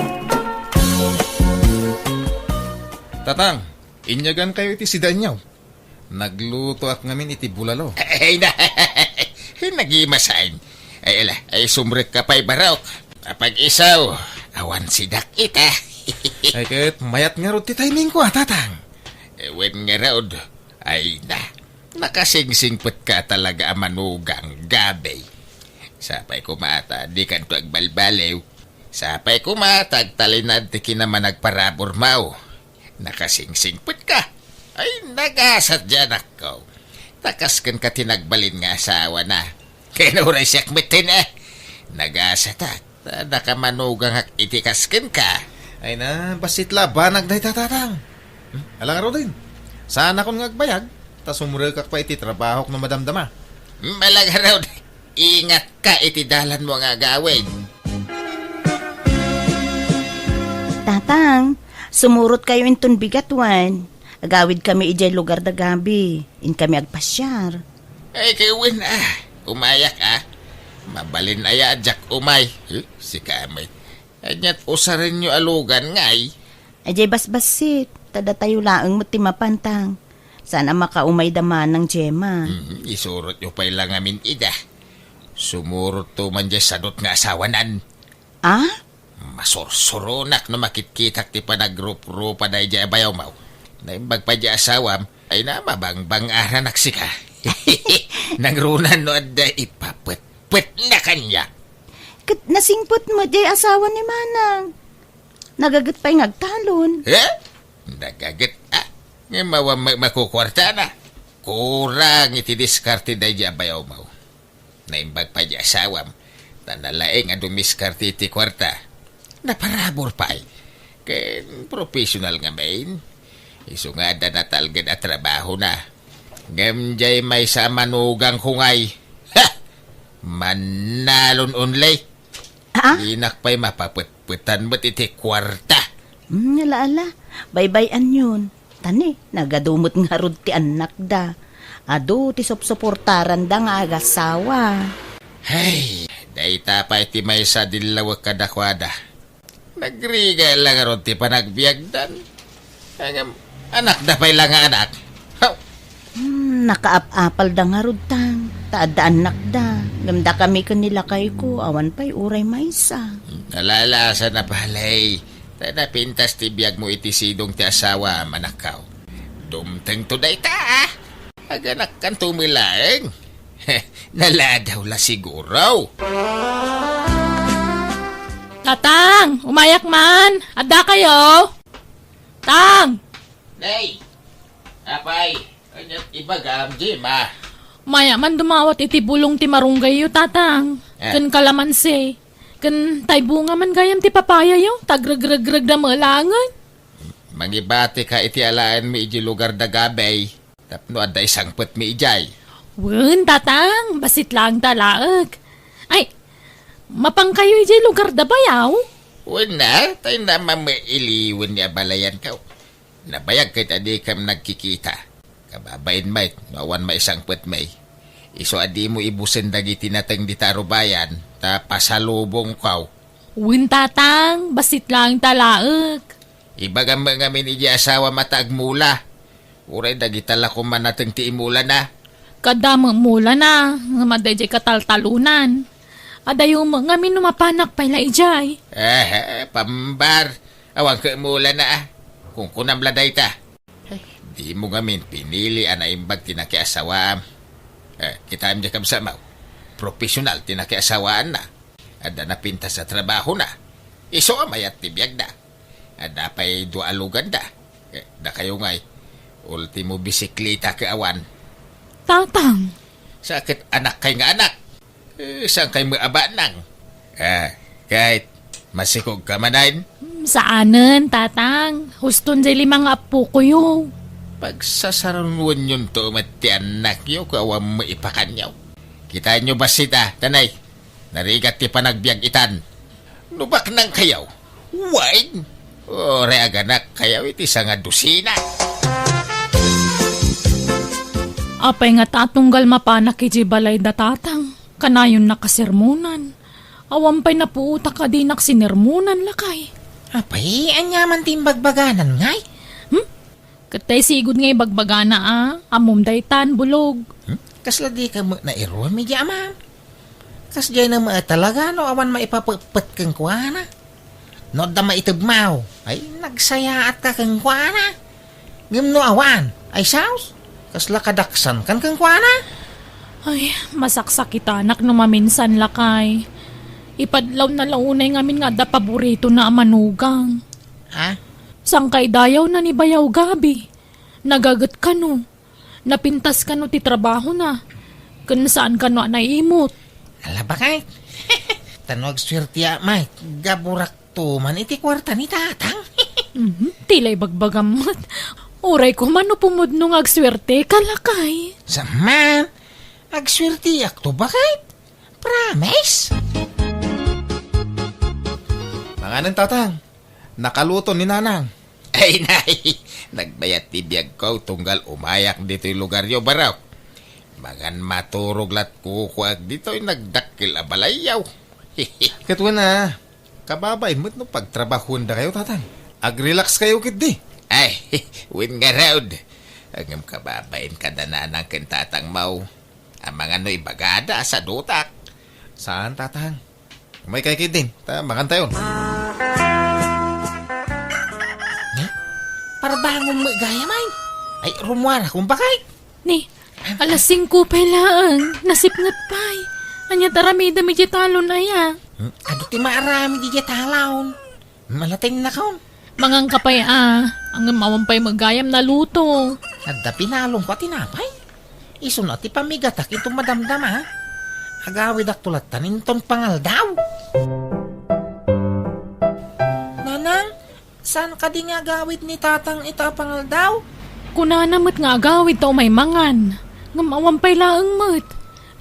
Tatang, inyagankayo iti sidaenyo. Naglutoak ngamin iti bulalo. Ay, na, nagimasan. Ay, ala, ay, sumrekka pay, barok. Apag-isu, awan sidak ita. Ay, ket mayat ngarud ti timingko, a, Tatang. Eh, wen ngarud. Ay, na, nakasingsingpetka talaga a manugang, gabe. Sapay koma ta dikanto agbalbaliw. Sapay koma ta agtalinaed ti kinamanagparaburmo. Nakasingsingpetka. Ay, nagasat diay anakko. Ta kas kenka ti nagbalin nga asawana. Ken uray siak metten, eh. Nagasatak. Ta adda ka manugangak iti kas kenka. Ay na, bassit la a banag dayta, Tatang. Hmm? Ala ngaruden. Saanakon nga agbayag, ta sumrekak pay iti trabahok no madamdama. Hmm, ala ngarud. Ingatka iti dalanmo nga agawid. Tatang, sumurotkayo inton bigat wen. Agawidkami idiay lugar da Gabi. Inkami agpasiar. Ay, ket wen, a. Umayak, a. Mabalin aya a diak umay. Huh? Sika met. Ania't usarenyo a lugan ngay? Idiay basbassit, ta datayo laeng met ti mapan, Tang. Saan a makaumay da Manang Gemma. Hmm, isurotyo pay la ngamin ida. Sumurotto man diay sadut nga asawanan. A? Masursuronak no makitkitak ti panagruprupada idiay bayawmo. Naimbag pay diay asawam, ay na, mabangbang-aranak sika. Nangrunan no adda ipapetpetna kaniak. Ket nasingpet met diay asawa ni Manang. Nagaget pay nga agtalon. Eh? Nagaget, a? Ngem awan ma-, makukuartana. Kurang iti diskarte daydiay a bayawmo. Naimbag pay diay asawam, ta nalaing a dumiskarte iti kuarta. Naparabur pay. Ken professional ngamin. Isu nga adda natalged a trabahona. Ngem diay maysa a manugangko ngay. Ha! Mannalon only. Ah? Dinak pay mapapetpetan met iti kuarta. Hmm, ala, ala. Baybay-anyon. Ta ni, nagadu met ngarud ti annakda. Adu ti supsuportaranda nga agasawa. Hay, dayta pay ti maysa a dillawek kadakuada. Nagrigat la ngarud ti panagbiagdan. Ngem, anakda pay la nga anak. Haw! Hmm, nakaap-apalda ngarud, Tang, ta adda annakda. Ngem dakami ken ni lakayko, awan pay uray maysa. Nalalaasa na palay. Ta napintas ti biagmo iti sidong ti asawam, anakko. Dumtengto dayta, a. Aganakkanto met laeng. Naladaw la siguro. Tatang, umayak man. Adda kayo? Tang! Nay! Apay, ania ti ibagam, Jima? Maya man dumawat iti bulong ti marunggayyo, Tatang. Ah. Ken kalamansi. Ken tay bunga man gayam ti papayayo, ta agregregregda met laengen. Mangibatika iti alaenmi iti lugar da Gabay. Tapno adda isangpetmi idiay. Wen, Tatang, bassit laeng ta laeng. Ay, mapankayo idiay lugar da bayaw? Wen na, tay na mamailiwen ni abalayankaw. Nabayag ket a dikam nagkikita. Kababain met, no awan maisangpetmi. Isu a dimo ibusen dagiti nateng dita rubayan, ta pasalubongkaw. Wen, Tatang, bassit laeng ta laeng. Ibagam met ngamin iti asawam a ta agmula. Uray dagita la koma nateng ti imulana. Kada met mulana, ngem adda idiay kataltalonan. Adayo met ngamin no mapanak pay la idiay. Eh, pambar. Awan ket mulana, ah. Kunkunam la dayta. Eh, dimo ngamin pinili a naimbag ti nakiasawaam. Eh, kitaem diay kabsatmo. Profesional ti nakiasawaanna. Adda napintas a trabahona. Isu a mayat ti biagda. Adda pay dua a luganda. Eh, dakayo ngay, ultimo bisikleta ket awan. Tatang! Sa ket anakkay nga anak. Eh, saankay met a banang? Ah, ket, masikogka manen? Hmm, saanen, Tatang. Huston jay lima nga appokoyo. Pagsasarunoenyon to met ti annakyo, ket awan met ipakanyo. Kitaenyo bassit a, tanay. Narigat ti panagbiag itan. No baknangkayo, wen, uray aganakkayo iti sangadusina. Apay ngata a tunggal mapanak idiay balay da Tatang, kanayon nakasermonan. Awan pay napuotak a dinak sinermonan, lakay. Apay, ania man ti imbagbaganan ngay? Hmm? Ket tay sigud nga ibagbagana a, ammom daytan, bulog. Hmm? Kasla dika met nairuem idiay amam? Kasdiay na met talaga no awan maipapetpet kenkuana. No adda maitebmaw, ay nagsayaatka kenkuana. Ngem no awan, ay saos, kasla kadaksankan kenkuana. Ay, masaksakitanak no maminsan, lakay. Ipadlawna la unay ngamin nga adda paboritona a manugang. Ha? Sangkay dayawna ni Bayaw Gabi. Nagaget kano. Napintas kano ti trabahona. Ken saan kano a naimot. Ala, bakay. Ta no agsuertiak met, gaburakto man iti kuarta ni Tatang. Mhm, ti la ibagbagam met. Uray koma no pumudno nga agsuerteka, lakay. Saan man, agsuertiakto, bakay. Promise? Manganen, Tatang. Nakaluto ni Nanang. Ay, nay, nagbayat ti biagko tunggal umayak ditoy lugaryo, barok. Mangan maturog lat kukuak ditoy nagdakkel a balayyo. Ket wen a, kababain met no pagtrabahuendakayo, Tatang. Ag-relax kayo ketdi. Ay, wen ngarud. Ngem kababain kada Nanang ken Tatangmo. Amangan no ibagada a sadutak. Saan, Tatang? Umaykay ketdin, ta mangantayon. Ne? Parbangon met gayam ay. Ay, rummuarakon, bakay. Ni, alas singko pay laeng, nasipnget pay. Ania ti aramidem idiay talon aya? Hmm? Adu ti maaramid idiay talon. Malatennakon. Manganka pay a, ngem awan pay met gayam naluto. Adda pinalongko a tinapay. Isuna ti pamigatak inton madamdama. Agawidakto lattan inton pangaldaw. Nanang, saan kadi nga agawid ni Tatang ita a pangaldaw? Kunana met nga agawid ta umay mangan. Ngem awan pay laeng met.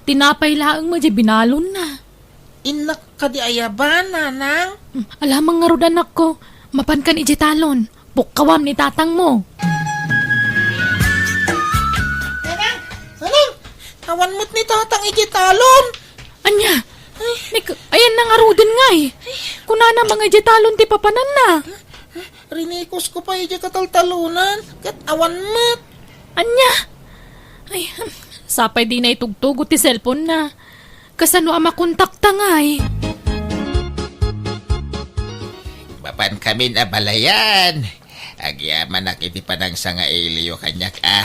Tinapay laeng met diay binalonna. Innak kadi aya ba, Nanang? Hmm, alamang ngarud, anakko. Mapankan idiay talon. Pukkawam ni Tatangmo. Nanang! Nanang! Awan met ni Tatang idiay talon! Ania? Ay. Ni, ayanna ngaruden ngay. Kunana nga idiay talon ti papananna. Rinikusko pay idiay kataltalonan, ket awan met. Ania? Ay, sapay dina itugtugot ti cellphone-na. Kasano a makontakta ngay? Mapankamin a balayan. Agyamanak iti panangsangailiyo kaniak a.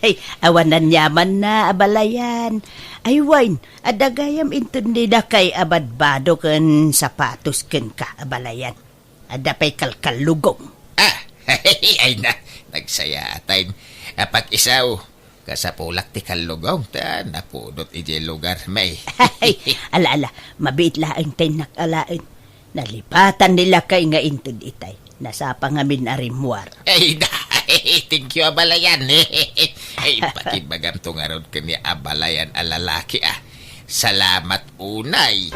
Ay, awan aniamanna a balayan. Ay, wen, adda gayam inton dinakay a badbado ken sapatos kenka a balayan. Adda pay kalkallugong. Ah, Ay na, nagsayaat. Apag-isaw, kasapulak ti kallugong ta napudot idiay lugar, may. Ay, ala, ala, mabiit laeng tay nak-alaen. Nalipatan ni lakay nga inted itay. Nasapa ngamin a rimmuar. Ay, da, thank you, abalayan. Ay, pakibagamto ngarud ken ni abalayan a lalaki, ah. Salamat unay.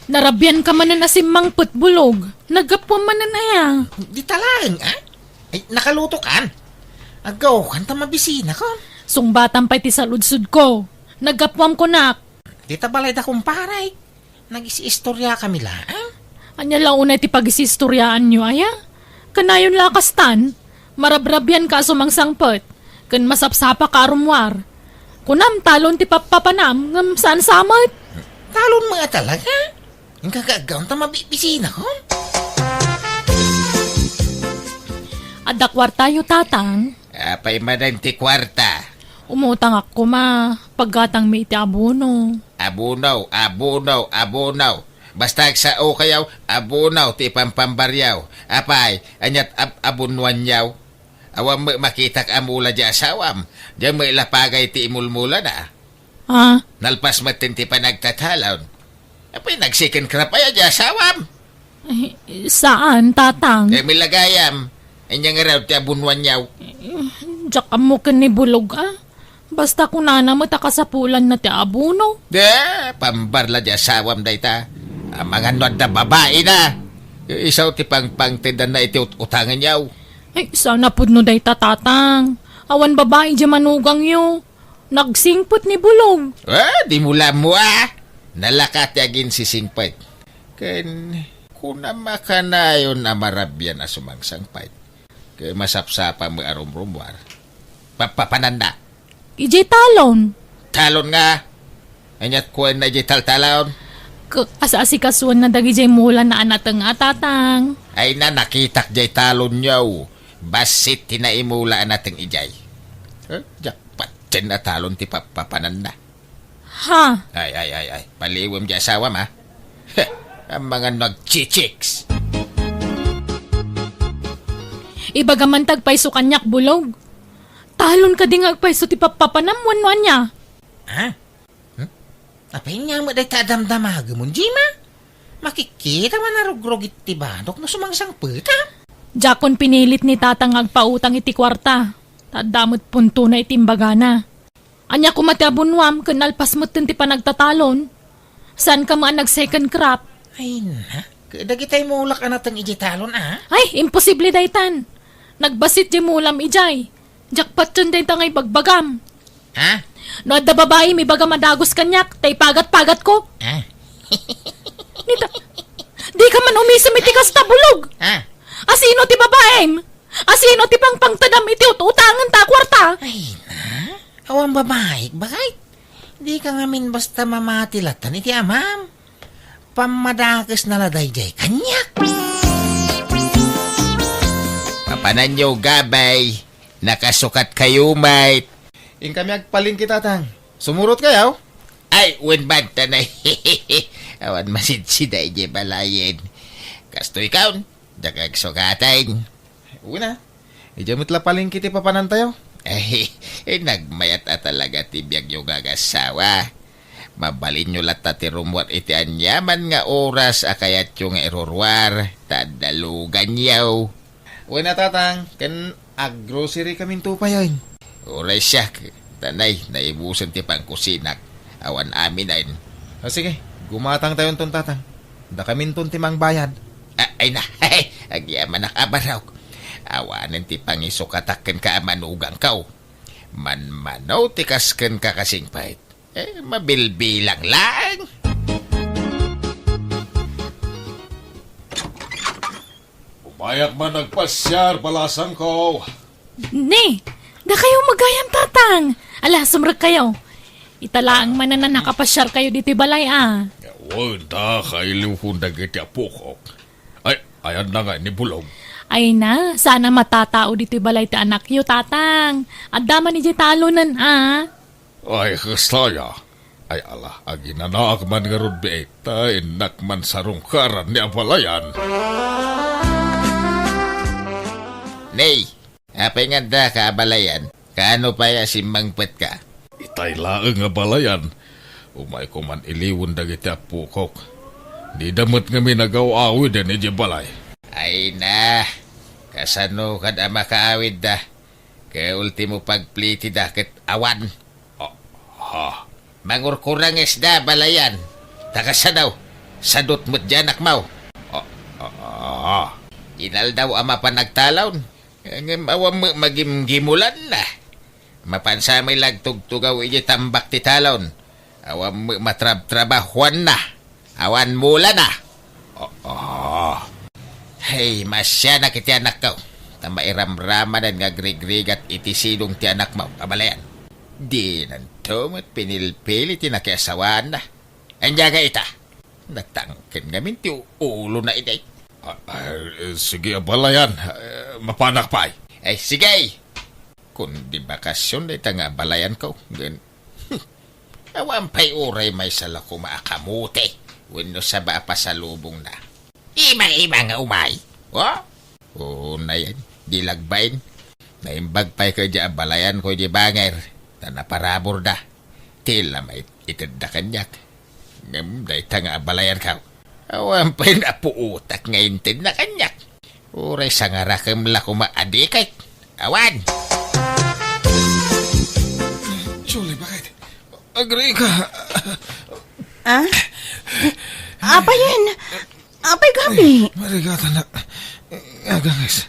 Narabian ka manen a simmangpet, Bulog. Naggapuam manen aya? Dita laeng, ah? Ay, nakaluto kan? Aggaw kan ta mabisina kon. Sungbatan pay ti saludsod ko. Naggapuam kunak. Dita balay da kumpare. Nagis-istorya kami laeng. Ania la unay ti pagis-istoryaanyo, aya? Kanayon la kastan. Marabrabian ka a sumangsangpet, ken masapsapa ka a rummuar. Kunam, talon ti pappapanam, ngem saan sa met? Talon met a talaga? Inka aggaw ta mabibisina kon? Adda kuartayo, Tatang? Apay manen ti kuarta? Umutangak koma, paggatangmi iti abono. Abono, abono, abono. Basta agsao kayo, abono ti pampambaryo. Apay, aniat ab-, abunwanyo? Awan met makitak a mula di asawam. Diyan met lapagay ti imulmulana. Ah? Nalpas met ti panagtatalon. Apay, nag-second crop aya di asawam? Eh, saan, Tatang? Eh, milagayam. Anya nga raw ti abunwanyo? Eh, diak ammo ken ni Bulog, ah. Basta kunana met a kasapulanna ti abono. De, pambarla di asawam dayta. Amangan no adda babaina. Isaw ti pangpangtedanna iti ut-utanganyo. Ay, sana pudno dayta, Tatang. Awan babai di manugangyo. Nagsingpet ni Bulog. Ah, di mo lammo, ah. Nalaka ti aginsisingpet. Ken kuna makanayon a marabian a sumangsangpet. Ket masapsapa met a rumrumuar. Papapananda. Idiay talon. Talon nga. Aniat kuenna idiay taltalon? K-, as-asikasuenna dagidiay mulana a nateng a, Tatang. Ay na, nakitak diay talon niyo. Bassit ti naimula a nateng idiay. Eh, diak patien a talon ti papapananda. Ha? Ay, ay, ay, ay. Paliwem di asawam, ha? Heh, amangan no agchichiks. Ibaga man ta agpayso kaniak, Bulog. Talon kadi nga agpayso ti pappapanam wenno ania? Ha? Hmm? Apay nga met dayta a damdamagem, Jima? Makikita man a rugrugit ti banok no sumangsangpet, ha? Diakon pinilit ni Tatang nga agpautang iti kuarta. Ta adda met puntona iti imbagana. Ania koma ti abunwam ken nalpas metten ti panagtatalon? Saanka met a nag-second crop? Ay, na. Dagitay mulak a nateng idiay talon, a? Ay, imposible daytan. Nagbassit diay mulam idiay. Diak patien dayta nga ibagbagam. Ha? No adda babaim, ibagam a dagus kaniak, ta ipagat-pagatko. Ha? Nita, dika man umisem iti kasta, Bulog. Ha? Asino ti babaim? Asino ti pangpangtedam iti ut-utangen ta a kuarta? Ay na, awan babaik, bakit? Dika ngamin basta mamati latan iti amam. Pammadakes na la daydiay kaniak. Papananyo, gabay. Nakasukat kayo, mate. Inkami agpalengke, Tatang. Sumurot kayo? Ay, wen banta na. Awan masidsida idiay balayen. Kastoy kaon. Diak agsukatan. Wen a. Idiay met la palengke ti papanantayo. Ay, eh, nagmayat a talaga ti biagyo nga agasawa. Mabalinyo latta ti rummuar iti aniaman nga oras a kayatyo nga iruruar, ta adda luganyo. Wen a, Tatang, ken aggrocery kaminto payen. Uray siak, ta nay, naibusen ti pangkusinak. Awan amin ayen. O sige, gumatangtayonton, Tatang. Dakaminton ti mangbayad. A-, ay na, agyamanak a barok. Awanen ti pangisukatak kenka a manugangko. Manmano ti kas kenka, kasingpet. Eh, mabilbilang lang. Umayak man agpasiar, balasangko. Ni, dakayo magayam, Tatang. Ala, sumrek kayo. Ita laeng manen a nakapasiar kayo ditoy balay, a. Wen ta, kailiwkon dagiti apokok. Ay, ayan na nga ni Bulog. Ay na, sana matatao ditoy balay ti anakyo, Tatang. Adda man idiay talonen, a. Ay, kasta ya. Ay ala, aginanaak man ngarud biit, ta innak man sarungkaran ni abalayan. Nay, apay nganda ka abalayan? Kaano pay a simmangpetka? Itay laeng nga abalayan. Umayko man iliwon dagiti appokok. Dida met ngamin agaw-awiden idiay balay. Ay na, kasano kad a makaawidda? Ket ultimo pagplitida ket awan. Ah, ah. Mangurkurangesda, balayan. Ta kasano, sadut met diay anakmo. Ah, ah, ah. Inaldaw a mapan agtalon. Ngem awan met magimgimulanna. Mapan sa met la agtugtugaw idiay tambak ti talon. Awan met matrabtrabahuanna. Awan mulana. Oo. Hey, masianak iti anakko. Ta mairamramanen nga agrigrigat iti sidong ti anakmo, abalayan. Dinanto met pinilpili ti nakiasawaanna. Ania nga ita? Natangken ngamin ti ulona idi. Ah, ah, sige, abalayan. Eh, mapanak pay. Ay, sige. Kundi bakasyon dayta nga abalayanko. Ngem, awan pay uray maysa la koma a kamote wenno saba a pasalubongna. Ima-ima nga umay. O? Oo, nayan. Di lagbain. Naimbag pay ka diay abalayanko idiay bangir. Ta naparaburda. Ti la maitedda kaniak. Ngem dayta nga abalayanko. Awan pay napuotak nga intedna kaniak. Uray sangarakem la koma a dikit. Awan! Julie, bakit? Agrika! Ah? Apay yen? Apay, Gabi? Marigatan na. Agangis.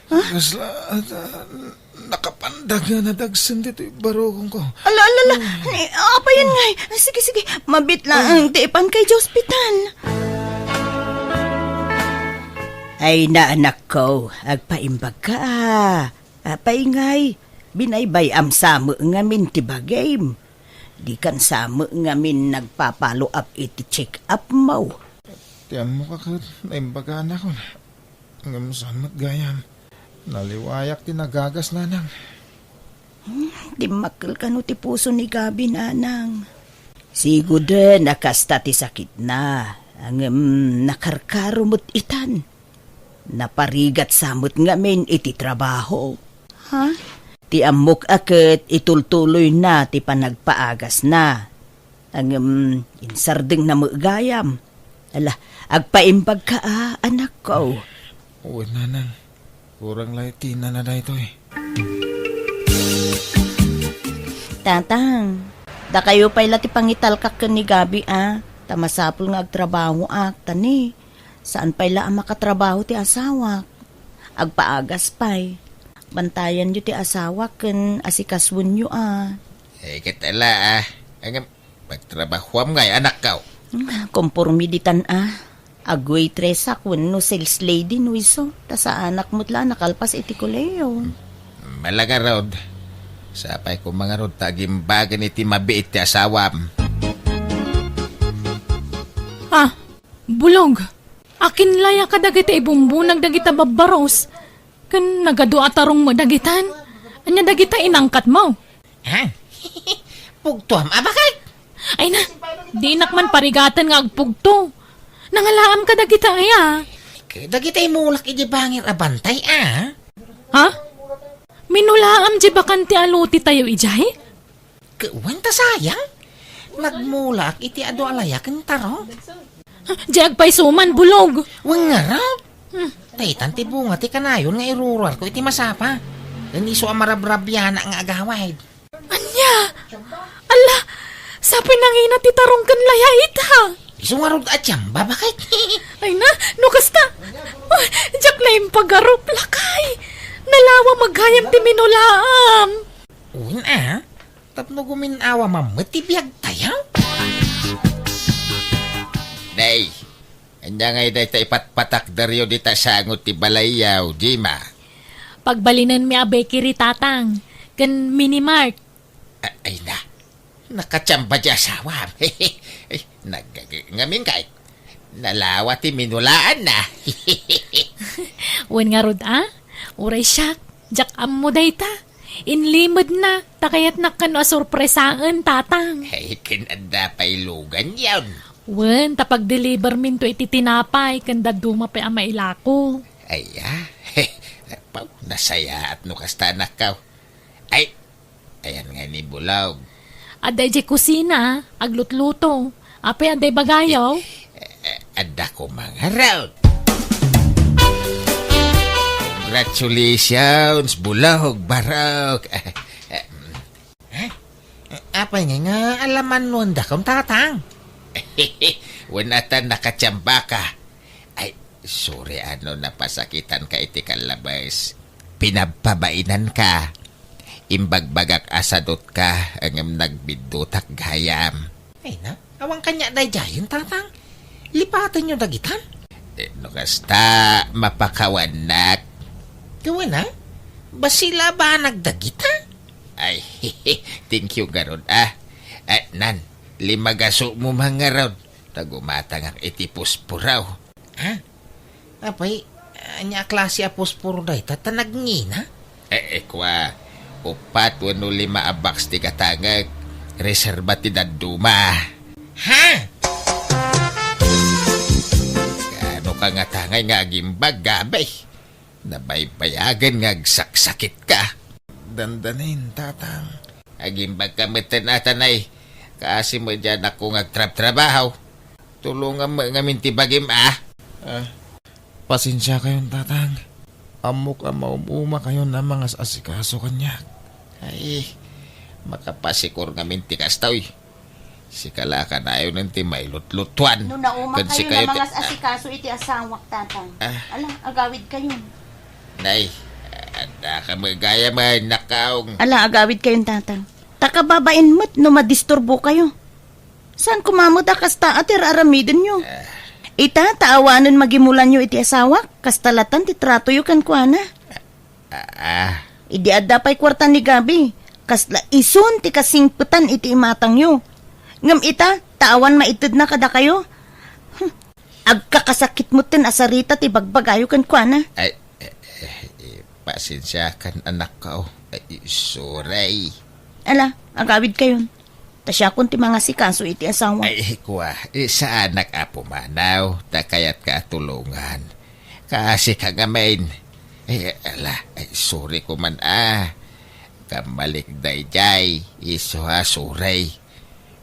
Huh? Kasla, ah, nakapandag nga nadagsen ditoy barukongko. Ala, ala, ala. Ni, apay yen ngay? Sige, sige. Mabiit laeng ti ipanka idiay ospital. Ay na, anakko, agpaimbagka, a. Apay ngay, binaybay-am sa met ngamin ti bagim. Dikan sa met ngamin nagpa-follow up iti check-up mo. Ti ammok a ket naimbaganak. Ngem saan met gayam? Naliwayak ti nagagas, nanang. Hmm, dimmakkel kano ti puso ni Gabi, nanang. Siguden a kasta ti sakitna, ngem nakarkaro met itan. Naparigat sa met ngamin iti trabaho. Ha? Ti ammok a ket itultuloyna ti panagpaagasna. Ngem insardengna met gayam. Ala, agpaimbagka a, anakko. Wen, nanang. Kurang la iti nana daytoy. Tatang, dakayo pay la ti pangitalkak ken ni Gabi a, ta masapul nga agtrabahoak, ta ni, saan pay la a makatrabaho ti asawak. Agpaagas pay. Bantayanyo ti asawak ken asikasuenyo a. Eh, ket ala a. Ngem, pagtrabahoam ngay, anakko. Hmm, kompormi ditan a. Agwaitress-ak wenno sales lady no isu, ta saanak met la a nakalpas iti kolehiyo. Mala ngarud. Sapay koma ngarud ta agimbagen iti mabiit ti asawam. Ah, Bulog. Akinlaya kadagiti ibumbunag dagita babbaros. Ken nagadu a tarong met dagitan. Ania dagita inangkatmo? Ha? Pugtoam a, baket? Ay na, dinak man parigaten nga agpugto. Nangalaam kadagita aya. Dagita imulak idiay bangir a bantay a. Ha? Minulaam diay bakante a lote tayo idiay? Ket wen ta sayang. Nagmulaak iti adu a laya ken taro. Diay agpayso man, Bulog. Wen ngarud. Hmm. Daytan ti bunga ti kanayon nga iruruarko iti masapa. Ken isu a marabrabianak nga agawid. Ania? Alla, sapay nangina ti tarong ken laya ita. Isu ngarud a tsamba, baket? Ay na, no kasta. Ay, diak naimpagarup, lakay. Nalawa met gayam ti minulaam. Wen a, tapno gumin-awa man met ti biagtayo. Nay, ania ngay dayta ipatpatakderyo dita sango ti balayyo, Jima? Pagbalinenmi a bakery, Tatang, ken mini mart. A-, ay na, nakatsamba ti asawam. Ay, naggaga-, ngamin kay, nalawa ti minulaanna. Wen ngarud a, uray siak, diak ammo dayta. Inlimedna, ta kayatnak kano a sorpresaen, Tatang. Ay, ken adda pay luganyon. Wen, ta pag-deliver minto iti tinapay, ken dadduma pay a mailako. Ay, ah. Apaw, nasayaat no kasta, anakko. Ay, ayan nga ni Bulog. Adda idiay kusina, aglutluto. Apay, adda ibagayo? Eh, eh, adda ko mangarod. Congratulations, Bulog, Barok. Eh, eh, eh, apay nga, nga alaman no andakon, Tatang? Wen, atan nakatiambaka. Ay, sorry, ano, napasakitan ka iti kallabes. Pinabpabainanka. Imbagbagak a sadutka, ngem nagbiddutak gayam. Ay na, awan kaniak daydiayen, Tatang. Lipatenyo dagitan. Eh, no kasta, mapakawannak. Gawen, a? Bassit la a banag dagita? Ay, thank you garud, a. Eh, nan, limagasomo man ngarud. Ta gumatangak iti puspuraw. Ha? Apay, ania a klase a puspuro dayta ta nagngina? Eh, eh, kua, upat wenno lima a box ti gatangek. Reserba ti dadduma. Ha? Kaano ka ngatangay nga agimbag, Gabi? Nabaybayagen nga agsaksakitka. Dandanin, Tatang. Agimbagka metten, a, Tanay. Kaasi met diay anakko nga agtrabtrabaho. Tulongam met ngamin ti bagim, a. Ah, pasensiakayon, Tatang. Ammok a maum-umakayon a mangas-asikaso kaniak. Ay, makapasikor ngamin ti kasta, oy. Sika la kanayon ti mailutlutuan. No nauma ken kayo sikayo nga ti mangas-asikaso iti asawak, Tatang. Ah. Ala, agawidkayon. Nay, adda ka met gayam, nakaong. Ala, agawidkayon, Tatang. Ta kababain met no madisturbokayo. Saan koma met a kasta a ti ar-aramidenyo? Ah. Ita, ta awanen magimulanyo iti asawak, kasta latan ti tratoyo kenkuana. Ah, ah. Idi adda pay kuarta ni Gabi, kasla isun ti kasingpetan iti imatangyo. Ngem ita, ta awan maitedna kadakayo. Hmm. Agkakasakit metten a sarita ti bagbagayo kenkuana. Ay, eh, eh, eh, pasensiakan, anakko. Ay, sorry. Ala, agawidkayon. Ta siakon ti mangasikaso iti asawa. Ay, kua, eh, saanak a pumanaw, ta kayatka a tulongan. Kaasika ngamin. Ay, ala, ay, sorry koman, a. Kammalik daydiay, isu a sorry.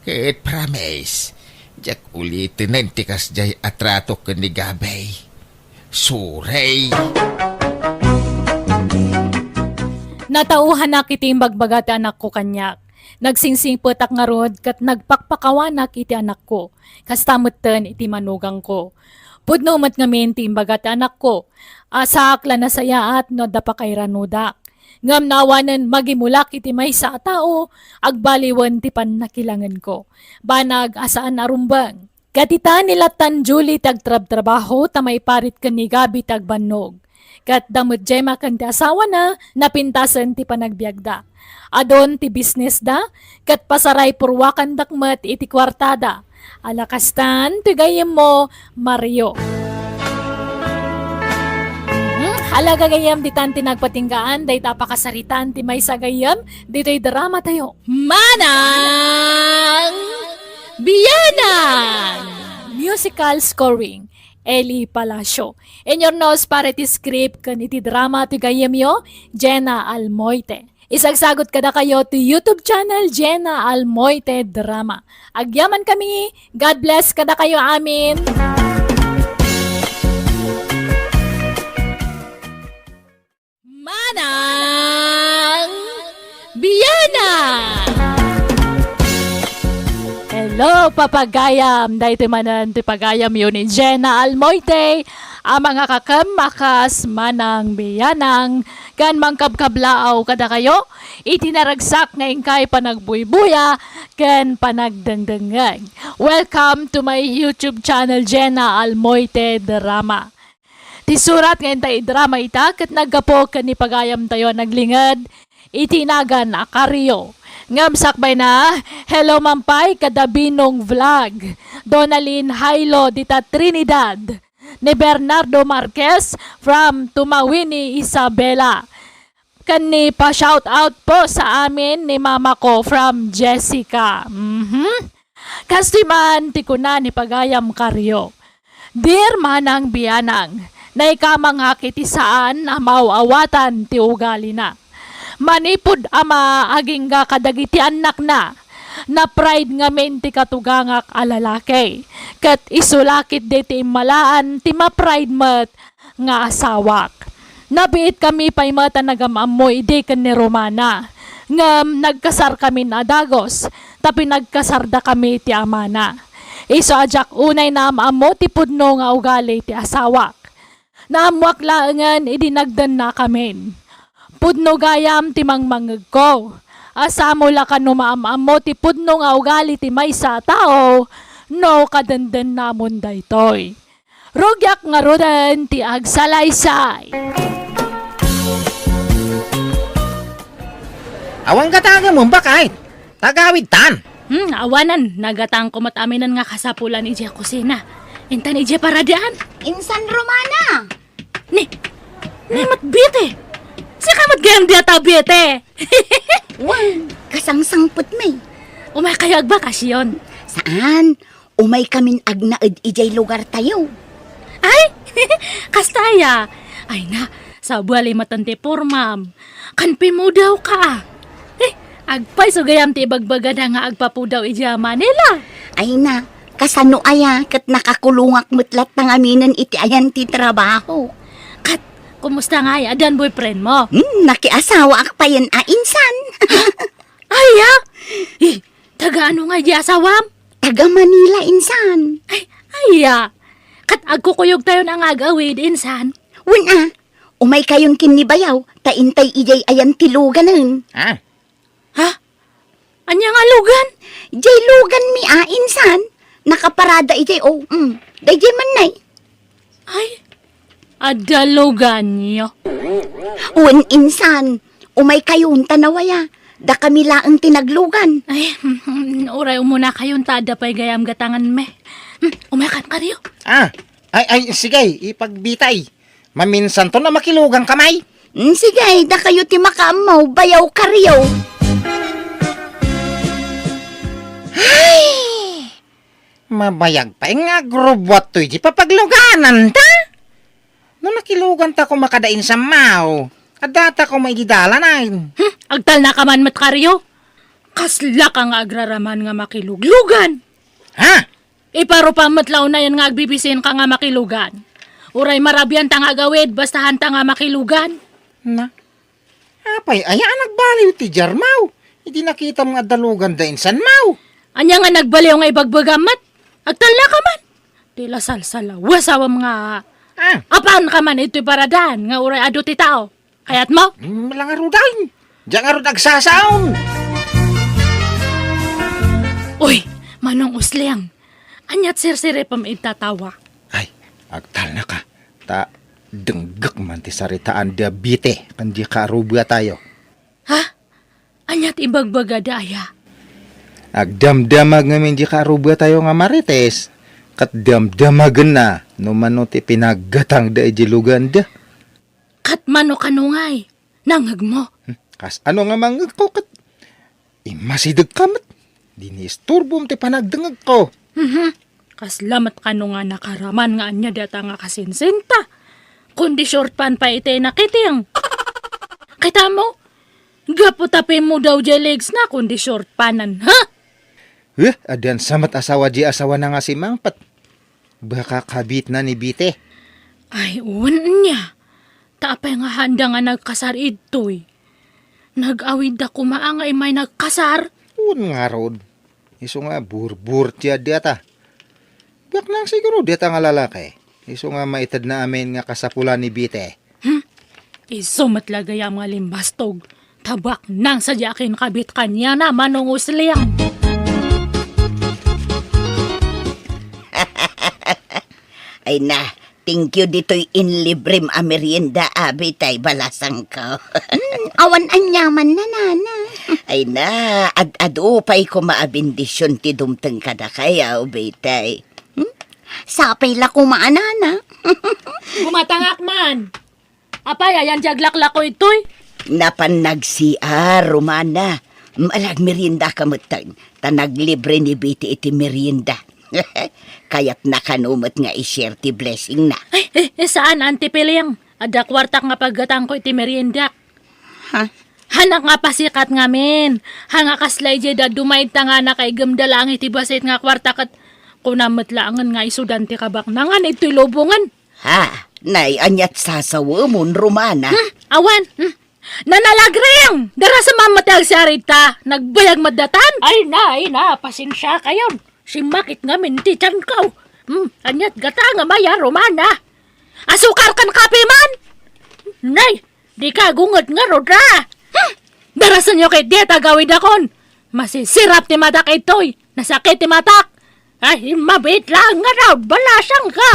Ket promise, diak ulitenen ti kasdiay a tratok ken ni Gabay. Sorry. Natauhanak iti imbagbaga ti anakko kaniak. Nagsingsingpetak ngarud ket nagpakpakawanak iti anakko. Kasta metten iti manugangko. Pudno met ngamin ti imbaga ti anakko. Asaak la nasayaat no adda pakairanuda. Ngem no awanen magimulak iti maysa a tao, agbaliwen ti pannakilangenko. Banag a saan a rumbeng. Ket ita ni Latan Julie ti agtrabtrabaho ta maiparit ken ni Gabi ti agbannog. Ket da met Gemma ken ti asawana, napintasen ti panagbiagda. Adun ti bisnesda, ket pasaray purwakandak met iti kuartada. Ala kastan ti gayyemmo, Mario. Mhm. Ala gagayyem, ditan ti nagpatinggaan dayta a pakasaritaan ti maysa a gayyem ditoy drama tayo. Manang Bianang! Musical scoring, Eli Palacio. In your nose para iti script ken iti drama ti gayyemyo, Jenna Almoite. Isagsagut kadakayo ti YouTube channel, Jenna Almoite Drama. Agyamankami, God bless kadakayo amin. Manang Bianang! Hello, papagayam! Daytoy manen ti pagayamyo ni Jenna Almoite, a mangakakem a kas Manang Bianang, ken mangkabkablaaw kadakayo iti naragsak nga inkay panagbuybuya ken panagdengdengngeg. Welcome to my YouTube channel, Jenna Almoite Drama. Ti surat nga intay idrama ita ket naggapu ken ni pagayamtayo a naglinged iti nagan a Kario. Ngem sakbayna, hello man pay kada Binong Vlog, Donalyn Jailo dita Trinidad, ni Bernardo Marquez from Tumawini, Isabela. Ken ni pa-shout out po sa amin ni mama ko from Jessica. Mhm. Kastoy man ti kuna ni pagayam Kario. Dear Manang Bianang, naikamangak iti saan a maaw-awatan ti ugalina. Manipud ama agingga kadagiti annakna, na-pride ngamin ti katugangak a lalaki. Ket isu la ketdi ti immalaan ti ma-pride met nga asawak. Nabiit kami pay met a nagam-ammo idi ken ni Romana. Ngem nagkasar kamin a dagus, ta pinagkasarda kami ti amana. Isu a diak unay naam-ammo ti pudno nga ugali ti asawak. Naammoak laengen idi nagdenna kamin. Pudno gayam ti mangmangegko. Asamo la kano maam-ammo ti pudno nga ugali ti maysa a tao no kadendennamon daytoy. Rugiak ngaruden ti agsalaysay. Awan gatagemon, baket? Tagawidtan. Hmm, awanen, nagatangko met aminen nga kasapulan idiay kusina. Intan idiay paradaan. Insan Romana! Ni, ni met Bete. Sika met gayam dayta, Bete. Wen, kasangsangpetmi. Umaykayo agbakasyon? Saan. Umaykamin agnaed idiay lugartayo. Ay, kasta aya. Ay na, sabali met ti pormam. Kan pimmudawka. Eh, agpayso gayam ti ibagbagada nga agpapudaw idiay Manila. Ay na, kasano aya ket nakakulongak met latta ngaminen iti ayan ti trabaho. Ket, kumusta ngay? Addan boyfriend mo? Hmm, nakiasawaak payen a insan. Aya? Eh, taga ano ngay di asawam? Taga Manila insan. Ay, aya. Ket agkukuyogtayon a nga agawid insan. Wen a, umaykayon ken ni bayaw, ta intay idiay ayan ti luganen. Ah, Ha? Ania nga lugan? Diay luganmi a, insan. Nakaparada idiay, o, mm. Daydiay man nay. Ay, adda luganyo. Wen, insan. Umaykayon ta nawaya. Dakami laeng ti naglugan. Ay, uray umunakayon ta adda pay gayam gatanganmi. Hmm, umaykan, Kario. Ah, ay, ay, sige, ipagbitay. Maminsanton a makiluganka, may? Mm, sige, dakayo ti makaammo, bayaw, Kario. Ay! Mabayag pay nga agrubbuat toy di papaglugananta. No nakiluganta koma kada insan, maw, addata koma idi dalanen. Hmm, agtalnaka man met, Kario. Kaslaka nga agraraman nga makiluglugan. Ha? Iparupam met la unayen nga agbibisinka nga makilugan. Uray marabianta nga agawid, basta haanta nga makilugan. Na, apay aya a nagbaliw ti diar, maw? Idi nakitam nga adda luganda insan, maw? Ania nga nagbaliw nga ibagbagam met? Agtalnaka man. Ti la salsalawasawam nga Ah. apaanka man itoy paradaan nga uray adu ti tao. Kayatmo? Mm, la ngaruden. Diak ngarud agsasaom. Uy, Manong Usleng. Ania't sirsiripem ita tawa? Ay, agtalnaka. Ta denggek man ti saritaan da Bete ken di kaarubatayo. Ha? Ania't ibagbagada aya? Agdamdamag ngamin di kaarubatayo nga Marites, ket damdamagenna no mano ti pinaggatangda idiay luganda. Ket mano kano ngay? Nangngegmo? Hmm, kas ano nga mangngegko ket immasidegka met? Di ni isturbom ti panagdengngegko. Mhm. Kasla met kano nga nakaraman nga ania dayta nga kasinsinta? Kundi short pant pay iti nakiting. Kitamo? Gapu ta pimmudaw diay legs na kundi short panten, ha? Eh, addan sa met asawa di asawana nga simangpet. Baka kabitna ni Bete. Ay, wen nia. Ta apay nga haanda nga nagkasar idtoy? Nag-awidda koma nga immay nagkasar? Wen ngarud. Isu nga burbur ti adda ta. Biaknang siguro dayta nga lalaki. Isu nga maitedna amin nga kasapulan ni Bete. Hmm? Isu met la gayam nga limbastog. Tabaknang sadiay a kinkabit kaniana, Manong Usleng. Ay na, thank you ditoy inlibrem a merienda, abi tay balasangko. Hmm, awan aniaman, nanana. Ay na, ad-adu pay koma a bendision ti dumteng kadakayo, abi tay. Hmm? Sapay la koma, nanana. Bumatangak man. Apay, ayan ti aglaklako itoy? Napan nag-C R, Romana. Mm, ala, agmeriendaka metten, ta naglibre ni Betty iti merienda. Kayatna kano met nga i-share ti blessingna. Ay, eh, eh, saan, Auntie Piling? Adda kuartak nga paggatangko iti merienda. Ha? Hanak nga pasikat ngamin. Haan nga kasla idiay dadduma ita nga nakaigemda laeng iti bassit nga kuarta ket kunam met laengen nga isudan ti kabaknangan iti lubongen. Ha? Nay, aniat sasawemon, Romana? Hmm, awan. Hmm. Nanalagring! Darasem met ti agsarita. Nagbayag met datan. Ay na, ay na, pasensiakayon. Simmakit ngamin ti tianko. Hmm, aniat gata nga maya, Romana? Asukar ken kape man? Nay, dika gunget ngarud, a? Hmm, darasenyo ket diay agawidakon. Masisirap ti matak itoy. Nasakit ti matak. Ay, mabiit laeng ngarud, balasangko.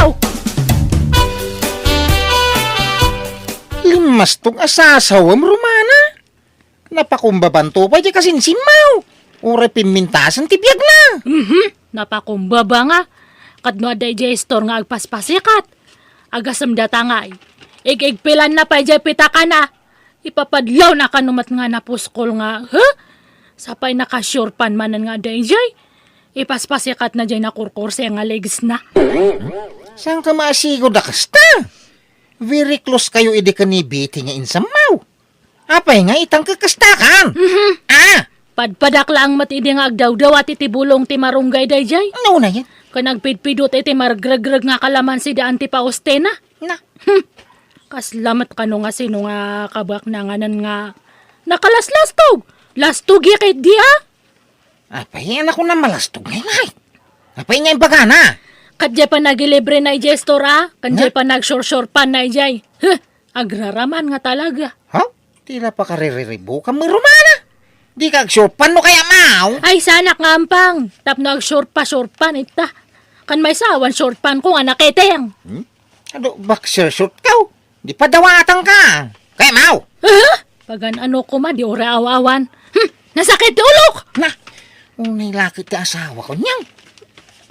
Limmastog a sasawem, Romana. Napakumbabanto pay diay kasinsimmaw. Uray pimmintasen ti biagna. Mhm, napakumbaba nga. Ket no adda idiay store nga agpaspasikat, agasem data ngay. Ig-igpilanna pay diay pitakana. Ipapadlawna kano met nga napuskol nga, ha? Sapay naka-sure pan manen nga adda idiay. Ipaspasikatna diay nakurkurse nga legsna. Saanka maasigo da kasta? Very close kayo idi ken ni Betty nga insammaw. Apay nga itang kakastakan? Mhm. Ah! Padpadak laeng met idi nga agdawdawat iti bulong ti marunggay daydiay. Ano na yan? Ken agpidpidut iti margregreg nga kalamansi da Auntie Faustina. Na. Hmm. Kasla met kano nga sino nga kabaknanganan nga nakalaslastog. Lastog ya ket di, a? Apay, anak ko na malastog ngay, ngay. Apay nga imbagana? Kadya pa nagilibre na ijay store, a? Kadya Na? pa nagsursur pa na ijay. Huh! Agraraman nga talaga. Ha? Tila pa kaririribukan mo, Romana? Di ka agsurpan no kaya, maw? Ay, sanak nga ampang. Tapno agsurpa-surpan ita. Kan may sawan, surpan ko nga nakiteng. Hmm? Adu, boxer short ka, oh. Di padawatan ka. Kaya, maw? Huh? Pagan-ano ko ma, di ura aw-awan. Hmm, nasakit ti ulok! Na, unay lakit ti asawa ko niyang.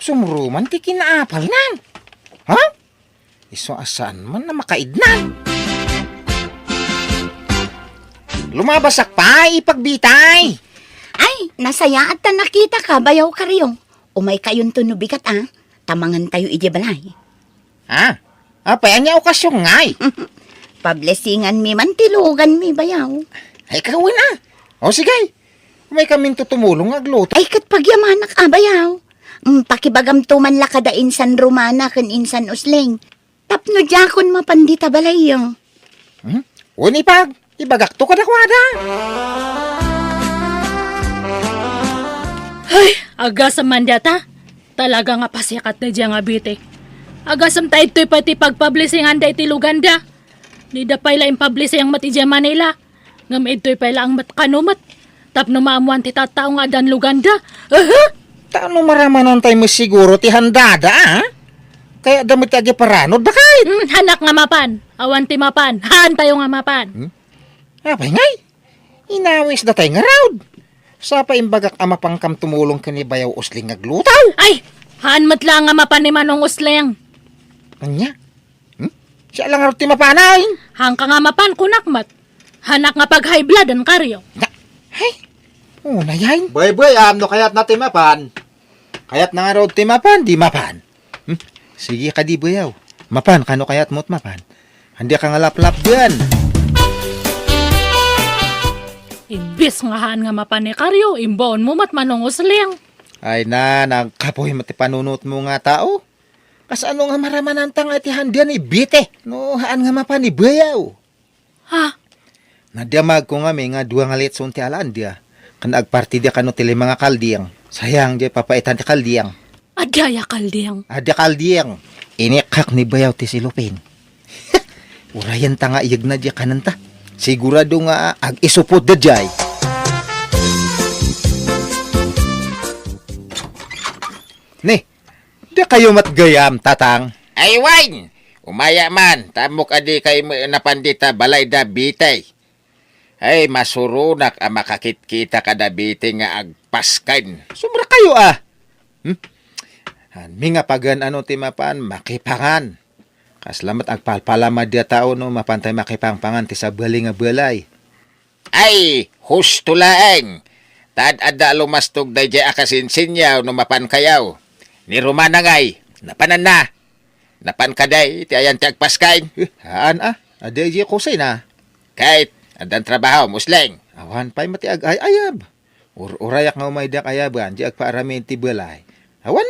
Sumruman ti kinaapal nan. Ha? Isu a saan man a makaidnan. Lumabasak pay, ipagbitay. Ay, nasayaat ta nakitaka, bayaw Kario. Umay kayonto no bigat, a. Ta mangantayo idiay balay. Ha? Apay, ania okasion ngay? Pablesinganmi man ti luganmi, bayaw. Ay, kawen, a. O, sige. Umay kaminto tumulong nga agluto. Ay, ket pagyamanak, a, bayaw. Mm, pakibagamto man la kada insan Romana ken insan Usling. Tapno diakon mapan dita balayyo. Hmm? Wen ipag, ibagakto kadakuada. Ay, agasem man data. Talaga nga pasikat daydiay nga Betty. Agasem ta idtoy pay ti pagpablesingan da iti luganda. Dida pay la impablising met idiay Manila. Ngem idtoy pay laeng met kano met. Tapno maammoan ti tattao nga addan luganda. Aha! Ta no maramanan tayo met siguro ti handada, a? Kaya da met ti agiparanod, dakay? Hmm, hanak nga mapan. Awan ti mapan. Haantayo nga mapan. Hmm? Apay ngay? Inawis da tayo nga raod. Sapa imbagak a mapankam tumulong ken ni Bayaw Usling nga agluto? Ay! Haan met la nga mapan ni Manong Usling. Ania? Hmm? Siya lang ngarud ti mapanay. Haanka nga mapan, kunak met. Hanak nga pag-high blood, an Kario. Na, ay, una yan. Bay, bay, am, no kayatna ti mapan. Kayatna ngarud ti mapan, di mapan. Hmm? Sige kadi, bayaw. Mapan, kano kayat mo't mapan? Andi ka nga laplap diyan. Imbis nga haan nga mapan ni Kario, imbaon mo met Manong Usling. Ay na, nagkapoy met ti panunot mo nga tao. Kasano nga maramanan ta nga iti handian ni Betty? No, haan nga mapan ni bayaw. Ha? Nadamag ko nga may nga dua nga litson ti alandia. Kan agparti dia kano ti lima nga kalding. Sayang dia papaitan ti kalding. Adda ya kalding? Adda kalding. Inikak ni bayaw ti silupin. Urayan ta nga iyagna dia kananta. Sigurado nga ag-isupod da jay. Ni, dakayo met gayam, tatang? Ay, wen! Umaya man, ta ammok a dikay met napan dita balay da Betty. Ay, masuronak a makakitkita kada Betty nga agpasken. Sobra kayo, a. Hmm? Hanmi nga pagan-ano ti mapan, makipangan. Kasla met agpalpalama dia tao no mapantay makipangpangan ti sabali nga balay. Ay, husto laeng. Ta ad-adda a lumastog daydiay a kasinsinyaw no mapankayo. Ni Romana ngay, napananna. Napan kadi ti ayan ti agpaskay? Eh, haan a. Adi ay kusina. Ket, addan trabaho, Musleng. Awan pay met ti agay-ayab. Ur-urayak nga umay diak ayaban, di agpaaramin ti balay. Awan